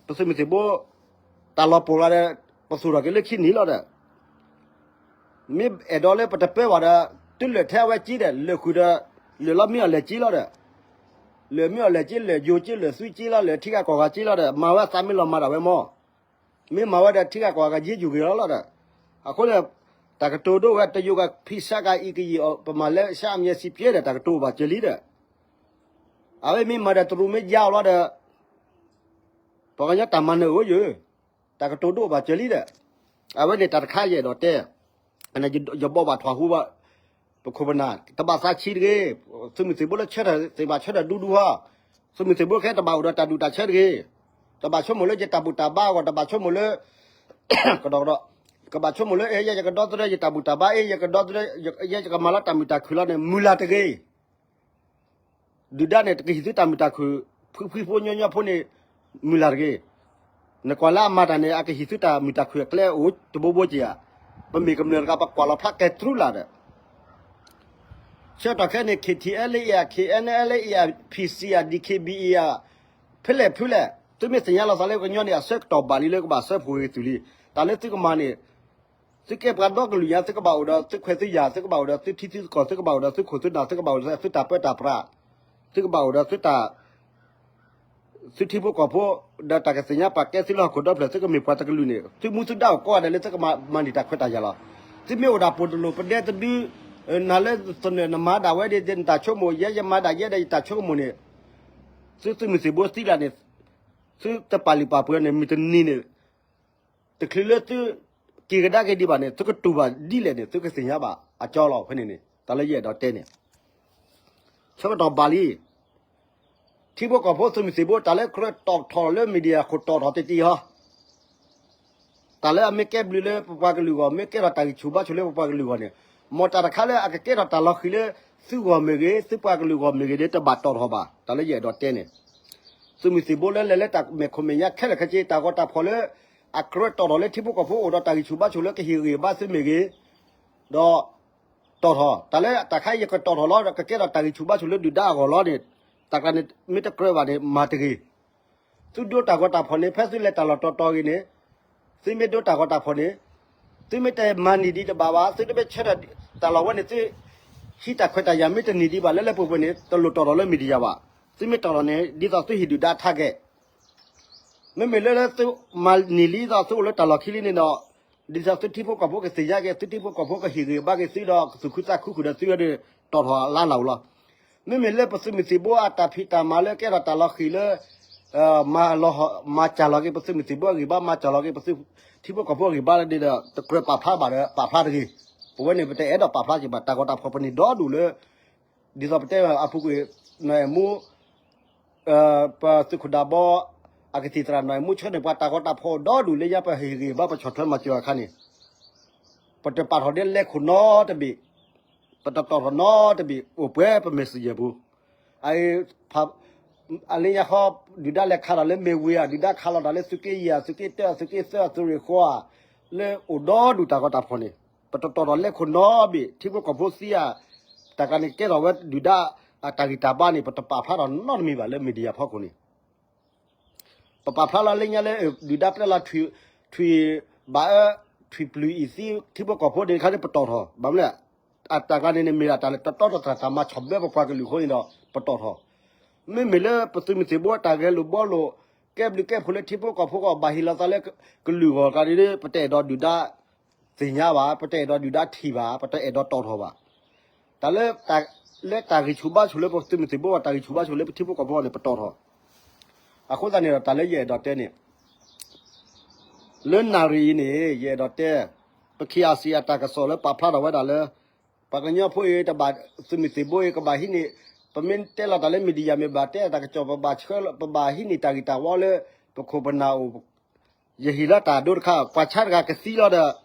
ပသုးမုၢ်သံၣ်ဘိ တၢ်လီၤပှီၢ်လီၤဒီး ပသူၣ်ထီၣ်က့ၤလၢခံနံၤလီၤဒီး မ့ၢ်အဲၣ်ဒိးလၢပတပၢဘၣ်ဒီး တုၤလၢာ်ထဲအဝဲက့ၤဒီး လၢာ်ဃုာ်ဒီး လၢာ်လီၤမ့ၢ်အီၤလဲၣ်က့ၤလီၤဒီး လၢမ့ၢ်အီၤလဲၤက့ လဲၤယိၤက့ လဲၤသွံက့လီၤ လဲၤထံဂၤကီၢ်ဂၤက့လီၤဒီး မၤဝဲသးမ့ၢ်လီၤမၤဒၣ်ဝဲမၢ်, မ့ၢ်မၤဝဲဒီးထံဂၤကီၢ်ဂၤကယ့ယိၤဂ့ၤလီၤလီၤဒီး, အဃိန့ၣ် တၢ်ကတိၤဒိၣ်ဝဲတယိၤကဖံးစးကၤအံၤကယံာ်အီၤ ပမၤလၢရှါအမံၤစံးပျဲဒီး တၢ်ကတိၤဘၣ်စၢၤလံဒီး, အဝဲမ့ၢ်မၤဒီးတရူးမ့ၢ်ယါအီၤလီၤဒီး ပှၤကညီတၢ်မၤနၢၤအိၣ်ယိၤ, တၢ်ကတိၤဒိၣ်ဘၣ်စၢၤလံဒီး, အဝဲန့ၣ်တၢ်တခါယအဲၣ်ဒိးတဲ, ယဘိးဘၣ်ထွဲဟူဘၣ်, ပခိၣ်ပနၢ် တဘၣ်သးဆံးတဂ့ၤ, သုးမုၢ်သံၣ်ဘိလၢဆၢထၢၣ်သ့ၣ်ဘၣ်ဆၢထၢၣ်ဒူဒူဟီ, သုးမုၢ်သံၣ်ဘိခဲတဘၣ်အိၣ်ဒီးတၢ်ဒူၣ်တၢ်ဆၢတဂ့ၤ, တဘၣ်ဆိကမိၣ်လၢယတၢ်ဘူၣ်တၢ်ဘါအဂီၢ် တဘၣ်ဆိကမိၣ်လၢ ကဒီးကဒီး, ကဘၣ်ဆိကမိၣ်လၢ အဲ ယဲယကဒီသဒၢ ယတၢ်ဘူၣ်တၢ်ဘါ အဲ ယကဒီသဒၢ ယဲယကမၤလီၤတၢ်မုာ်တၢ်ခုၣ်လီၤန့ၣ် မုၢ်လၢ်တဂ့ၤ, ဒုၣ်ဒါန့ၣ် တကဟံးသုတၢ်မုာ်တၢ်ခုၣ်, ဖှံဖှံဖိညီညီဖိန့ၣ် မုၢ်လၢ်တဂ့ၤ, နကွၢ်လၢအမၤတၢ်န့ၣ် အကဟံးသုတၢ်မုာ်တၢ်ခုၣ်အကျဲအိၣ်တဘိဘိက့ၤဧါ, ပမ့ၢ်ကမျၢၢ်တဂၤ ပကွၢ်လီၤဖျါကဲတြူလၢ်ဒီး ဆၢကတီၢ်ခဲအံၤန့ၣ် KTLA ဧါ, KNLA ဧါ, PC ဧါ, DKBA ဧါ, ဖဲလဲၣ်ဖဲလဲၣ် သုမ့ၢ်သ့ၣ်ညါလီၤသးလၢကညီန့ၣ် အဆၢကတီၢ်ဘၣ်လံလၢကဘၣ်စၢဖှိၣ်ဂ့ၤသုးလံ, တၢ်လၢသုကမၤန့ၣ်, သုကဲပှၤဒီကလုာ်ညါ သုကဘၣ်အိၣ်ဒီး သုခွဲးသုယာ် သုကဘၣ်အိၣ်ဒီး သုထံသုကီၢ် သုကဘၣ်အိၣ်ဒီး သုခိၣ်သုနၢ် သုကဘၣ်အိၣ်ဒီး သုတၢ်ပၢတၢ်ပြး, သုကဘၣ်အိၣ်ဒီး သုတၢ် သုထံဖိကီၢ်ဖိ, ဒီးတၢ်ကသ့ၣ်ညါပာ်ကဲသုလၢဟီၣ်ခိၣ်ဒီဖျၢၣ် သုကမ့ၢ်ပှၤတကလုာ်န့ၣ် သုမူသုဒါအိၣ်ကိးဂၤဒဲးလၢသုကမၤန့ၢ်တၢ်ခွဲးတၢ်ယာ်လီၤ. သုမ့ၢ်အိၣ်ဒၣ်ပိာ်တလိာ်ပဒဲတဒု, နၤလၢသနၢၣ်နမၤဒၣ်ဝဲဒ်နတၢ်ဆိကမိၣ် ယဲယမၤဒၣ်ယဲဒီးယတၢ်ဆိကမိၣ်န့ၣ်, သုသုးမုၢ်သံၣ်ဘိသံဒၣ်န့ၣ်, သုတပာ်လုၢ်ပာ်ပှ့ၤန့ၣ် မုၢ်တနံၤန့ၣ် တချုးလၢသုက့ၤကဒါက့ၤဒံးဘၣ်န့ၣ် သုကတူၢ်ဘၣ်ဒ်လဲၣ်န့ၣ် သုကသ့ၣ်ညါဘၣ်အကၠီလီၤ. ဖဲန့ၣ်န့ၣ် တၢ်လၢယအဲၣ်ဒိးတဲန့ၣ် ဆၢကတီၢ်ဘၣ်လံ. ထံဖိကီၢ်ဖိသုးမုၢ်သံၣ်ဘိ တၢ်လၢကြၢးတီၣ်ထီၣ်လၢ media ခိၣ်တီၣ်ထီၣ်တ့ၢ်တ့ၢ်ဟီ, တၢ်လၢအမ့ၢ်ကဲဘျုးလၢပပှၤကလုာ်ဂီၢ် မ့ၢ်ကဲထီၣ်တၢ်ဂံၢ်ဆူၣ်ဘါဆူၣ်လၢပပှၤကလုာ်ဂီၢ်န့ၣ်, မ်တၢ်တခါလၢအကကဲထီၣ်တၢ်လီၤဃံၤလၢ သုဂီၢ်မ့ၢ်ဂ့ၤ သုပှၤကလုာ်ဂီၢ်မ့ၢ်ဂ့ၤန့ၣ် တဘၣ်တီၣ်ထီၣ်ဘၣ်. တၢ်လၢယအဲၣ်ဒိးတဲန့ၣ် သုးမုၢ်သံၣ်ဘိလၢလဲၤလၢတၢ်မဲာ်ခိၣ်မဲာ်ညါခဲလၢာ်ခဲဆ့ တၢ်ဂီၤတၢ်ဖီၣ်လၢ အကြၢးတီၣ်ထီၣ်လၢထံဖိကီၢ်ဖိအိၣ်ဒီးတၢ်ဂံၢ်ဆူၣ်ဘါဆူၣ်လၢကဟ့ၣ်ဂံၢ်ဘါသုမ့ၢ်ဂ့ၤ, ဒီး တီၣ်ထီၣ်, တၢ်လၢတၢ်ခါအံၤယကတီၣ်ထီၣ်လီၤ ကကဲထီၣ်တၢ်ဂံၢ်ဆူၣ်ဘါဆူၣ်လၢဒုၣ်ဒါအဂီၢ်လီၤန့ၣ်, တၢ်ကျါန့ၣ် မ့ၢ်တကြၢးဘၣ်န့ၣ် မၤတဂ့ၤ. သုဒိတၢ်ဂီၤတၢ်ဖီၣ်န့ၣ် ဖဲသုလဲၤတၢ်လီၢ်တီတီဂ့ၤန့ၣ်, သုမ့ၢ်ဒိတၢ်ဂီၤတၢ်ဖီၣ်န့ၣ်, သုမ့ၢ်တမၤနံၣ်ဒံးတဘၣ်ဘၣ်, သုတမ့ၢ်ဆၢထၢၣ်တၢ်လီၢ်ဝဲန့ၣ် သု ဟံးတၢ်ခွဲးတၢ်ယာ်မ့ၢ်တနံၣ်ဒံးဘၣ်လၢလၢပှဲၤပှဲၤန့ၣ် တလိၣ်တီၣ်ထီၣ်လၢ media ဘၣ်. သုမ့ၢ်တီၣ်ထီၣ်န့ၣ် ဒ်သိးသုဟ့ၣ်ဒုၣ်ဒါထးကဲၣ် မ့မ့ၢ်လၢလၢသုမၤနံၣ်လံဒီးသုအိၣ်လၢတၢ်လီၢ်ခံလံန့ၣ်ဒီး, ဒ်သိးသုထံဖိကီၢ်ဖိကသ့ၣ်ညါက့ၤ သုထံဖိကီၢ်ဖိကဟ့ၣ်ဂံၢ်ဘါက့ၤသုဒီးကသူၣ်ခုသးခုဃုာ်ဒီးသုဝဲဒီး တီၣ်ထီၣ်လါလၢ်အိၣ်လီၤ. မ့မ့ၢ်လၢပသုးမုၢ်သံၣ်ဘိအတၢ်ဖံးတၢ်မၤလၢကဲထီၣ်တၢ်လီၤဃံၤလၢ မၤစၢ်လီၤက့ၤပသုးမုၢ်သံၣ်ဘိအဂံၢ်ဘါ မၤစၢ်လီၤက့ၤပသုးထံဖိကီၢ်ဖိအဂံၢ်ဘါန့ၣ်ဒီး တကြၢးပာ်ဖျါဘၣ်ဒီး ပာ်ဖျါတဂ့ၤ. ပဝဲန့ၣ် ပတအဲၣ်ဒိးပာ်ဖျါက့ၤဘၣ် တၢ်ဂီၤတၢ်ဖီၣ်ပနံၣ်ဒီဒူၣ်လၢ ဒ်သိးပတဲအပူၤကွံာ် နွဲၣ်မူ ပသုးခိၣ်ဒၢဘီ အကသံၣ်သရၣ်နွဲၣ်မူဆၢန့ၣ် ပှၤတၢ်ဂီၤတၢ်ဖီၣ်အိၣ်ဒီဒူၣ်လၢညါ ပဟ့ၣ်ဂံၢ်ဘါပဆီၣ်ထွဲမၤစၢၤအခါန့ၣ်, ပတပာ်ထီၣ်ဒ်လဲခိၣ်နီတဘ့ၣ်, ပတတီၣ်ထီၣ်နီတဘ့ၣ် အိၣ်ပှဲၤပမဲာ်စယဲၢ်ပူၤ, အ အလၢညါဃီ ဒုၣ်ဒါလဲၤခးထီၣ်လၢမ့ၢ်ဝ့ၤဧါ, ဒုၣ်ဒါခးလီၤတၢ်လၢသုးက့ယဲၢ်ဧါ, သုးက့တၢ သုးက့သၢ သုးရ့ၣ်ဃီဧါ, လၢအိၣ်ဒီဒူၣ်တၢ်ဂီၤတၢ်ဖီၣ်န့ၣ် ပတတီၣ်ထီၣ်လဲခိၣ်နီတဘ့ၣ်, ထံဖိကီၢ်ဖိသံဧါ, တၢ်ကျါန့ၣ်ကဲထီၣ်ဝဲဒုၣ်ဒါအတၢ်ဂံၢ်တၢ်ဘါန့ၣ် ပတပာ်ဖျါထီၣ်နီတမံၤဘၣ်လၢ media ဖီခိၣ်န့ၣ် ပပာ်ဖျါလီၤလၢညါလၢ ဒုၣ်ဒါပျဲလီၤထွံၣ်, ထွံၣ်ဘၣ်အၢ, ထွံၣ်ပျုၢ်အံၤသံ ထံဖိကီၢ်ဖိန့ၣ်တခါန့ၣ် ပတီၣ်ထီၣ်, ဘၣ်မနုၤလဲၣ်, အတၢ်ကျါန့ၣ်န့ၣ် မ့ၢ်ဒၣ်တၢ်လၢတတီတတြၢ် တၢ်မၤဆီၣ်ဘၢပပှၤကလုာ်အဃိန့ၣ်ဒီး ပတီၣ်ထီၣ်. မ့မ့ၢ်လၢပသုးမုၢ်သံၣ်ဘိတၢ်ဂဲၤလိာ်ဘှီလိာ် ကဲဘျုးကဲဖှိၣ်လၢထံဖိကီၢ်ဖိအဂီၢ် ဘၣ်ဟ့ၣ်လီၤသးလၢကလုာ်အဂီၢ်တခါန့ၣ် ပတအဲၣ်ဒိးဒုၣ်ဒါ သ့ၣ်ညါဘၣ်, ပတအဲၣ်ဒိးဒုၣ်ဒါထံၣ်ဘၣ်, ပတအဲၣ်ဒိးတီၣ်ထီၣ်ဘၣ်. တၢ်လၢ လၢတၢ်ဂံၢ်ဆူၣ်ဘါဆူၣ်လၢပသုးမုၢ်သံၣ်ဘိ တၢ်ဂံၢ်ဆူၣ်ဘါဆူၣ်လၢပထံဖိကီၢ်ဖိန့ၣ် ပတီၣ်ထီၣ်. အဃိသတးန့ၣ်ဒီး တၢ်လၢယအဲၣ်ဒိးတဲန့ၣ် လၢနၣ်ရံၣ်အံၤန့ၣ် ယအဲၣ်ဒိးတဲ ပ KIC အတၢ်ကစီၣ်လၢပာ်ဖျါထီၣ်ဝဲဒၣ်လၢ ပှၤကညီဖိအံၤ တဘၣ်သုးမုၢ်သံၣ်ဘိအံၤ ကဘၣ်ဟံးန့ၢ်, ပမ့ၢ်တဲလီၤတၢ်လၢ media မ့ၢ်ဘၣ်တဲတၢ်ကစီၣ် ပဘၣ်ဆှၢလီၤ ပဘၣ်ဟံးန့ၢ်တၢ်ဂံၢ်တၢ်ဝီလၢ ပခိၣ်ပနၢ်အိၣ် ယဟ့ၣ်လီၤတၢ်ဒိတခါ ပှၤဆါတဂၤကသံလီၤဒီး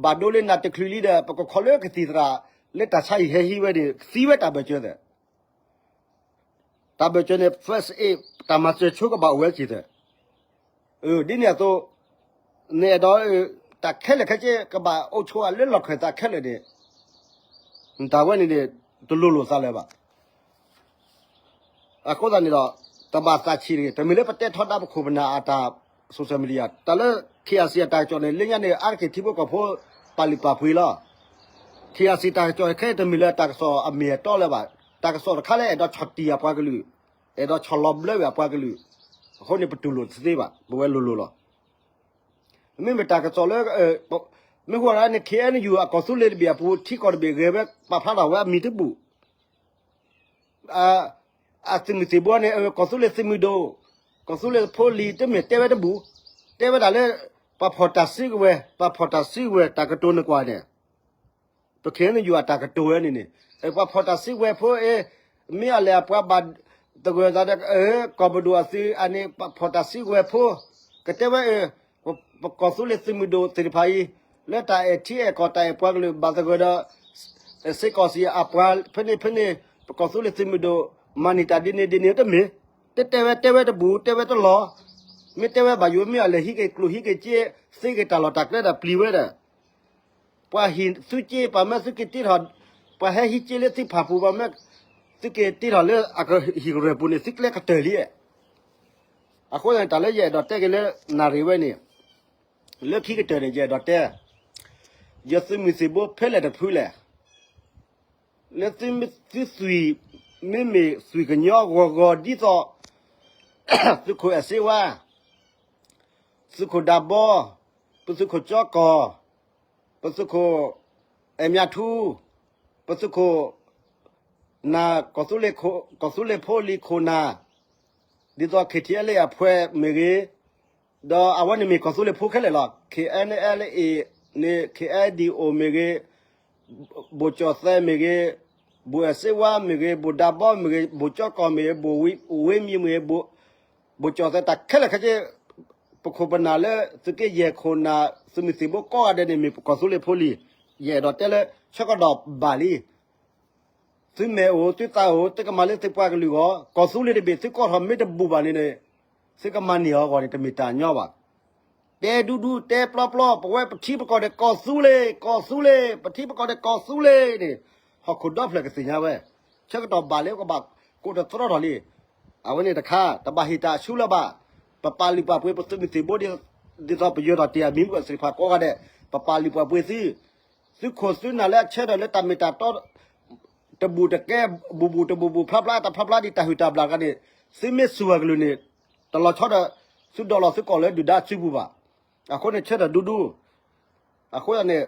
ဘၣ်ဒိလၢနၤတချုးလံဒီး ပကခီလၢကသံၣ်သရၣ် လၢတၢ်ဆါဟံၣ်ဟဲဟံးဝဲန့ၣ် သံဝဲတၢ်ဘၢၣ်စၢၤသ့ၣ် တၢ်ဘၢၣ်စၢၤန့ၣ် first aid တၢ်မၤစၢၤဆိကဘၣ်အိၣ်ဝဲက့ၤသ့ၣ် ဒ်န့ၣ်အသိး နအဲၣ်ဒိး တၢ်ခဲလၢာ်ခဲဆ့ ကဘၣ်အိၣ်ဆိးအလၢလီၢ်ခၢၣ်သးခဲလၢာ်န့ၣ် တၢ်ဝဲန့ၣ်န့ၣ် တလိၤလိာ်သးလၢၤဘၣ်. အဃိသတးန့ၣ်ဒီး တဘၣ်သးဆံးတဂ့ၤ, တမ့ၢ်လၢပတဲထီဒါပခိၣ်ပနၢ်အတၢ် social media တၢ်လၢ KIC အတၢ်ကစီၣ်န့ၣ် လၢညါန့ၣ် အါတက့ၢ်ထံဖိကီၢ်ဖိ ပာ်လုၢ်ပာ်ပှ့ၤလီၤ. KIC တၢ်ကစီၣ်ခဲအံၤတမ့ၢ်လၢတၢ်ကစီၣ်အမ့ၢ်အတီလၢၤဘၣ်, တၢ်ကစီၣ်တခါလၢအဲၣ်ဒိးဆီၣ်တံၢ်အပှၤကလုာ်, တ အဲၣ်ဒိးဆီၣ်လီၤဘျၢဝဲအပှၤကလုာ်, အဃိန့ၣ် ပတူၢ်လိာ်တသ့ဘၣ်, ပဝဲလိၤလိၤလီၤ. မ့မ့ၢ်တၢ်ကစီၣ်လၢ မ့ၢ်ဟူဝဲဒၣ်န့ၣ် ခ့ၣ်အဲၣ်ယူၣ် အကီၢ်သူလ့ၤတဘ့ၣ်အပူၤ ထံကီၢ်တဘ့ၣ်ဂဲၤဝဲ ပာ်ဖျါထီၣ်ဝဲအမံၤတဘူၣ် အသုးမုၢ်သံၣ်ဘိန့ၣ် ကီၢ်သူလ့ၤသုးမုၢ်ဒိၣ်, ကီၢ်သူလ့ၤဖိလံၤတမ့ၢ်တဲဝဲတဘူၣ်, တဲဝဲဒၣ်လၢ ပှၤဖီၣ်တၢ်စုကဝဲၤ, ပှၤဖီၣ်တၢ်စုကဝဲၤ တၢ်ကတိၤနကွၢ်န့ၣ်, ပခ့ၣ်အဲၣ်ယူၣ်အတၢ်ကတိၤဝဲန့ၣ်န့ၣ်, ပှၤဖီၣ်တၢ်စုကဝဲၤဖိအ့ၣ်, မ့ၢ်အလဲၤအပှၤဘၣ်သဂၢၢ်သးဒီး ကီၢ်ပဒိၣ်အသုးအန့ၣ် ပှၤဖီၣ်တၢ်စုကဝဲၤဖိ, ကတဲဝဲအၢ ပကီၢ်သူလ့ၤသုးမုၢ်ဒိၣ်သ့ၣ်တဖၣ်အံၤ လၢတၢ်အဲၣ်ထံအဲၣ်ကီၢ်တၢ်အဲၣ်ပှၤကလုာ်ဘၣ်သဂၢၢ်ဒီး စ့ၢ်ကီးစံးအပှၤဖဲန့ၣ်ဖဲန့ၣ် ပကီၢ်သူလ့ၤသုးမုၢ်ဒိၣ် မၤန့ၢ်တၢ်ဒ်န့ၣ်ဒ်န့ၣ်တမ့ၢ်, တတဲဝဲတဲဝဲတဘူၣ် တဲဝဲတလီၤ, မ့ၢ်တဲဝဲဘၣ်ယိၣ်မ့ၢ်အလဲၤဟံးက့ၤကျိၣ်ဟံးက့ၤစ့ သ့က့ၤတၢ်လီၢ်တၢ်ကျဲဒီးပျံၤဝဲဒီး ပှၤဟံးသုစ့ ပှၤမၢသုက့ၤတ့ထီၣ်, ပှၤဟဲဟံးစ့လၢသုဖၣ်ပူၤ ပှၤမၢသုက့ၤတ့ထီၣ်လၢအကဟံၣ်ကရၢၢ်ပူၤန့ၣ် သုကျဲကတၢၢ်လံ. အဃိသတးန့ၣ် တၢ်လၢယအဲၣ်ဒိးတဲက့ၤလၢနၣ်ရံၣ်ဝဲန့ၣ်, လၢခံကတၢၢ်န့ၣ် ယအဲၣ်ဒိးတဲ, ယသုးမုၢ်သံၣ်ဘိဖဲလဲၣ်တဖုလဲၣ်, လၢသုသွံၣ် မ့မ့ၢ်သွံၣ်ကညီဂီၤဂီၤဒ်သိး သုးခိၣ်အဲၣ်စ့ဝါ, သုးခိၣ်ဒးဘီ, ပသုးခိၣ်ကၠီကီၢ်, ပသုးခိၣ်အဲၣ်မၠးထူ, ပသုးခိၣ် နၤ ကီၢ်သူလ့ၤဖိလံၤခိၣ်နၢ်, ဒ်သိး ခ့ၣ်ထံၣ်အဲလ်အ့ၣ် အဖှဲးမ့ၢ်ဂ့ၤ, ဒီးအဝဲန့ၣ်မ့ၢ်ကီၢ်သူလ့ၤဖိခဲလၢာ်လီၤ. ခ့ၣ်အဲၣ်အဲလ်အ့ၣ်န့ၣ် ခ့ၣ်အဲၣ်ဒံၣ်အိၣ်မ့ၢ်ဂ့ၤ, ဘိၣ်ကၠီၣ်သဲးမ့ၢ်ဂ့ၤ, ဘိၣ်အဲၣ်စ့ဝါမ့ၢ်ဂ့ၤ, ဘိၣ်ဒးဘီမ့ၢ်ဂ့ၤ, ဘိၣ်ကၠီကီၢ်မ့ၢ်ဂ့ၤ, ဘိၣ်ဝ့မံၤမ့ၢ်ဂ့ၤ, ဘိၣ်ကၠီၣ်သဲး တၢ်ခဲလၢာ်ခဲဆ့ ပခိၣ်ပနၢ်လၢသုးက့ယဲၢ်ခိၣ်နၢ် သုးမုၢ်သံၣ်ဘိကိးဂၤဒဲးန့ၣ် မ့ၢ်ပကီၢ်သူလ့ၤဖိလံၤ, ယအဲၣ်ဒိးတဲလၢ ဆၢကတီၢ်ဘၣ်လံ. သုမဲာ်အိၣ်သုသးအိၣ် သုကမၤလၢသုပှၤကလုာ်အဂီၢ်, ကီၢ်သူလ့ၤတဘ့ၣ်သုကိးထီၣ်မ့ၢ်တဘူၣ်ဘၣ်န့ၣ်န့ၣ်, သုကမၤန့ၢ်အီၤအဂီၢ်န့ၣ် တမ့ၢ်တၢ်ညီဘၣ်. တဲဒူဒူတဲပျီပျီ ပဝဲပထံပကီၢ်န့ၣ် ကီၢ်သူလ့ၤ, ကီၢ်သူလ့ၤ, ပထံပကီၢ်န့ၣ်ကီၢ်သူလ့ၤန့ၣ်, ဟီၣ်ခိၣ်ဒီဖျၢၣ်ကသ့ၣ်ညါဝဲ, ဆၢကတီၢ်ဘၣ်လံ ကဘၣ်ကိးတသရီထီၣ်လံ. အဝဲန့ၣ်တခါ တဘၣ်ဟ့ၣ်တၢ်ဆူလၢၤဘၣ်. ပပာ်လုၢ်ပာ်ပှ့ၤပသုးမုၢ်သံၣ်ဘိ ဒ်သိးပယၢၤထီၣ်တ့ၢ်အမံၤမုၢ်အစ့ၣ်တဖၣ်ကိးဂၤဒဲး, ပပာ်လုၢ်ပာ်ပှ့ၤသု, သုခိၣ်သုနၢ်လၢအဆၢထၢၣ်လၢတၢ်မ့ၢ်တၢ်တီ တဘူၣ်တကဲ ဘူၣ်ဘူၣ်တဘူၣ်ဘူၣ် ဖျါဖျါတၢ်ဖျါဖျါ ဒ်တၢ်ဟုၣ်တၢ်ဘျၣ်တခါန့ၣ်, သုမ့ၢ်စူၢ်အကလုၢ်န့ၣ်, တလီၤဆီဒီး သုဒိးလီၤသုကိာ်လၢဒုၣ်ဒါစုပူၤဘၣ်. အဃိန့ၣ် ဆၢထၢၣ်ဒူဒူ အဃိသတးန့ၣ်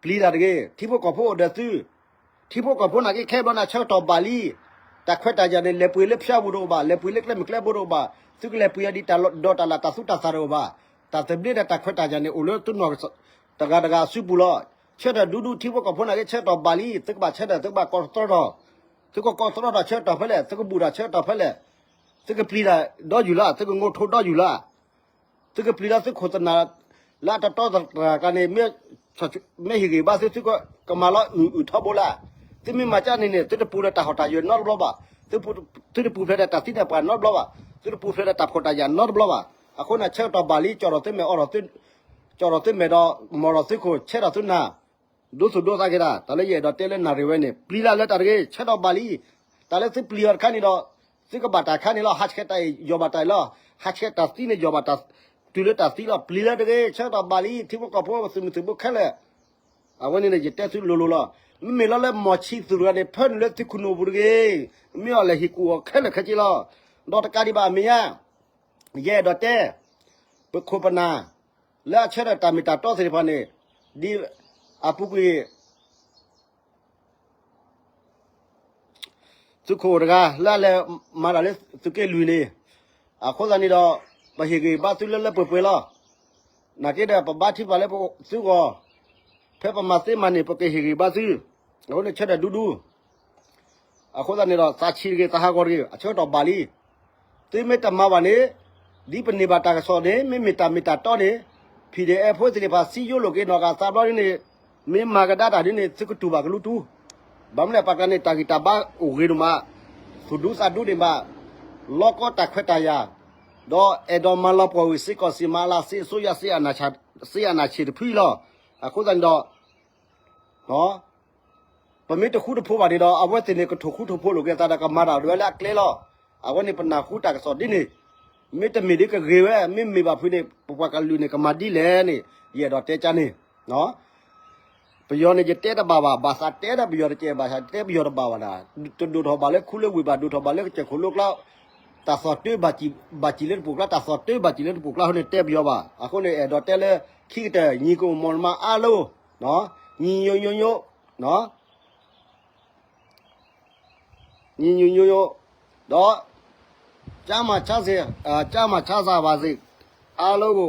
ပျံၤတၢ်တဂ့ၤ, ထံဖိကီၢ်ဖိအိၣ်ဒီးသု, ထံဖိကီၢ်ဖိနာ်က့ခဲဘျီန့ၣ် ဆၢကတီၢ်ဘၣ်လံ. တၢ်ခွဲးတၢ်ယာ်န့ၣ် လဲၤပှ့ၤလၢဖၠါပူၤတအိၣ်ဘၣ်, လဲၤပှ့ၤလၢကျဲမုၢ်ကျဲဘိတအိၣ်ဘၣ်, သုကလဲၤပှ့ၤအီၤဒ်တၢ်ဒီးတၢ်လၢ်တၢ်သူတၢ်သၣ်တအိၣ်ဘၣ်. တၢ်သဘျ့ဒီးတၢ်ခွဲးတၢ်ယာ်န့ၣ် အိၣ်လၢသုနီၢ်တဂၤတဂၤအစုပူၤလီၤ. ဆၢထၢၣ်ဒူဒူ ထံဖိကီၢ်ဖိနာ်က့ ဆၢကတီၢ်ဘၣ်လံ, သုကဘၣ်ဆၢထၢၣ် သုကဘၣ်ကီးသတြီထီၣ်, သုကကီးသတြီထီၣ်ဆၢကတီၢ်ဖဲလဲၣ်, သုကဘူၣ်တၢ်ဆၢကတီၢ်ဖဲလဲၣ်, သုကပျံၤတၢ်ဒီးယုၢ်လၢ်, သုကငိးထိဒီးယုၢ်လၢ် သုကပျံၤလၢသုခိၣ်သနၢ် လၢအတတီတတြၢ်ကါန့ၣ် မ့ၢ်ဟ့ၣ်ဂံၢ်ဘါသု သုကမၤလီၤအုၣ်အုၣ်ထီဘိလၢ်. သုမ့ၢ်မၤကၢ်န့ၣ်န့ၣ် သုတပူၤဒီးတၢ်ဟီၣ်တၢ်ယၢၤနီတဘျီဘၣ်. သုတပူၤဖျဲးဒီးတၢ်သံတၢ်ပှၢ်နီတဘျီဘၣ်. သုတပူၤဖျဲးဒီးတၢ်ဖှီၣ်တၢ်ယာ်နီတဘျီဘၣ်. အဃိန့ၣ် ဆၢကတီၢ်ဘၣ်လံ ကၠီၣ်ထီၣ်သုမဲာ်ဒီး မီၢ်ထီၣ်သုခိၣ် ဆဲးထီၣ်သုနၢ် ဒိသူၣ်ဒိသးက့ၤတၢ် တၢ်လၢယအဲၣ်ဒိးတဲလၢနၣ်ရံၣ်ဝဲန့ၣ် ပျံၤလၢ်လၢတၢ်တဂ့ၤ ဆၢကတီၢ်ဘၣ်လံ. တၢ်လၢသုပျံၤအီၤတခါန့ၣ်ဒီး သုကဘၣ်တၢ်ခါန့ၣ်လီၤ. ဟးဆှဲးတၢ်အံၤ ယီၢ်ဘၣ်တၢ်အံၤလီၤ. ဟးဆှဲးတၢ်သံန့ၣ် ယီၢ်ဘၣ်တၢ်တုၤလၢတၢ်သံလီၤ. ပျံၤလၢတဂ့ၤ ဆၢကတီၢ်ဘၣ်လံ ထံဖိကီၢ်ဖိ ပသုးမုၢ်သံၣ်ဘိခဲလၢာ်. အဝဲန့ၣ်န့ၣ် ယတဲသုလိၤလိၤလီၤ. မ့မ့ၢ်လီၤလၢမီၢ်ဆံးသူၣ်တဂၤန့ၣ် ဖၢနုာ်လၢသုးခိၣ်နူာ်ပူၤတဂ့ၤ. မ့ၢ်အီၤလဲၤဟ့ၣ်ကူၣ်အီၤခဲလၢာ်ခဲဆ့လီၤ. ဒီးတကးဒံးဘၣ်အမဲာ်ညါ ယအဲၣ်ဒိးတဲ ပခိၣ်ပနၢ် လၢအဆၢထၢၣ်တၢ်မ့ၢ်တၢ်တီသ့ၣ်တဖၣ်န့ၣ် ဒ်အပူၤကွံာ် သုးခိၣ်တဂၤ လၢအလဲၤမၤတၢ်လၢသုးက့လွံၢ်န့ၣ် အဃိသတးန့ၣ်ဒီး ပဟ့ၣ်ဂံၢ်ဘါသုလၢလၢပှဲၤပှဲၤလီၤ. နာ်က့ဒီး ပဘါထုကဖၣ်လၢသုဂီၢ် ဖဲပမၤသ့မၤန့ၣ် ပကဟ့ၣ်ဂံၢ်ဘါသု. အဃိန့ၣ်ဆၢထၢၣ်ဒူဒူ အဃိသတးန့ၣ်ဒီး သးဆံးတဂ့ၤ သးဟးဂီၤတဂ့ၤ အဆၢကတီၢ်ဘၣ်လံ. သုမ့ၢ်တမၤဘၣ်န့ၣ် ဒ်ပန့ၢ်ဘၣ်တၢ်ကစီၣ်န့ၣ် မ့မ့ၢ်တၢ်မ့ၢ်တၢ်တီန့ၣ် ဖံးဒဲးအဲၣ်ဖိသ့ၣ်တဖၣ် စံယိလိာ်က့ၤနီၢ်ဂၤသးဘျီဒ်န့ၣ် မ့ၢ်မၤကဒါတၢ်ဒ်န့ၣ် သုကတူၢ်ဘၣ်ကလူတူၢ်. ဘၣ်မနုၤလဲၣ် ပှၤတဂၤန့ၣ် တၢ်ဂံၢ်တၢ်ဘါအိၣ်ဂ့ၤဒိၣ်မး, သူၣ်ဒူသးဒူဒံးဘၣ်, လီၤကီတၢ်ခွဲးတၢ်ယာ်, ဒီးအဲၣ်ဒိးမၤလီၤပှီၢ်ဝံၤ စ့ၢ်ကီးစံးမၤလၢ် စ့အစိုးရ စ့အနာ်ဆံးတဖုလီၤ. အဃိသတးန့ၣ်ဒီး ပမ့ၢ်တဃူတဖိးဘၣ်န့ၣ်ဒီး အဝဲသ့ၣ်န့ၣ် ကထိၣ်ဃူထိၣ်ဖိးလိာ်က့ၤသးဒီး ကမၤတၢ်ဒၣ်ဝဲလၢအကျဲလီၤ. အဝဲန့ၣ်ပနၢ်ဟူတၢ်ကစီၣ်ဒ်န့ၣ်, မ့တမ့ၢ်ဒ်ကဂ့ၤဝဲ, မ့မ့ၢ်ဘၣ်ဖုးန့ၣ် ပပှၤကလုာ်န့ၣ် ကမၤဒ်လဲၣ်န့ၣ် ယအဲၣ်ဒိးတဲကါန့ၣ်. ပယီၤန့ၣ် ယတဲတဘၣ်ဘၣ်, ဘၣ်ဆၣ်တဲဒၣ်ပယီၤတကဲး, ဘၣ်ဆၣ်တဲပယီၤတဘၣ်ဘၣ်ဒၣ်, တဒိၣ်ထီၣ်ဘၣ်လၢခူလၢဝ့ၢ်ဘၣ်, ဒိၣ်ထီၣ်ဘၣ်လၢကစၢၢ်ခိၣ်လိကျါ, တၢ်သီၣ်တၢ်ဘၣ်စံးလၢတပိာ်ကျါ, တၢ်သီၣ်တၢ်ဘၣ်စံးလၢတပိာ်ကျါအဃိန့ၣ် တဲပယီၤဘၣ်. အဃိန့ၣ် အဲၣ်ဒိးတဲလၢ ခံကတၢၢ် ညီကိမီၤနမါအါလိၤ, ညီညီညိညိ, ညီညီညိညိ, ဒီး ကျားမချားစ ကျားမချားစ ပါစေ, အားလုံးကို,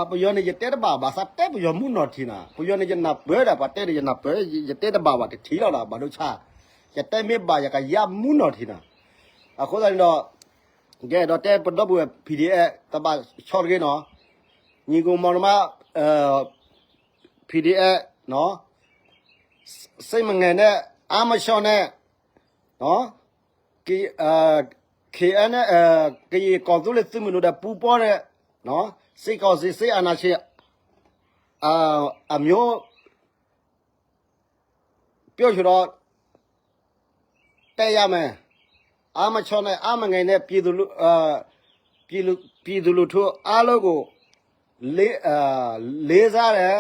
ပယီၤန့ၣ် ယတဲတဘၣ်ဘၣ်, သးတဲပယီၤမူနီၢ်ထံၣ်နၤ, ပယီၤန့ၣ် ယနၢ်ပၢၢ်ဒၣ် ပှၤတဲန့ၣ် ယနၢ်ပၢၢ်, ယတဲတဘၣ်ဘၣ်တထံၣ်လီၤဒီး ဘၣ်ဒိဆါ, ယတဲမ့ၢ်ဘၣ် ယကယါမူနီၢ်ထံၣ်နၤ. အဃိသတးန့ၣ်ဒီး ကဲဒီးတဲပဒီပုၢ်ဝဲၢ် P D F တဘၣ်ဆီတဂ့ၤနီၤ, ညီကိမီၤနမါ P D F နီၤ, စိတ်မငယ်နဲ့ အားမလျှော့နဲ့, နီၤ, က KN ကရင်ကော်သူလ့ၤသုးမုၢ်ဒိၣ်ဒီးပူပေါင်းတဲ့, နီၤ, စစ်ကောင်စီ စစ်အာဏာရှင် အမျိုး ပြောဆိုတော့ တက်ရမယ်. အားမလျှော့နဲ့ အားမငယ်နဲ့ ပြည်သူလူ ပြည်သူလူထုအားလုံးကို လေး လေးစားတယ်.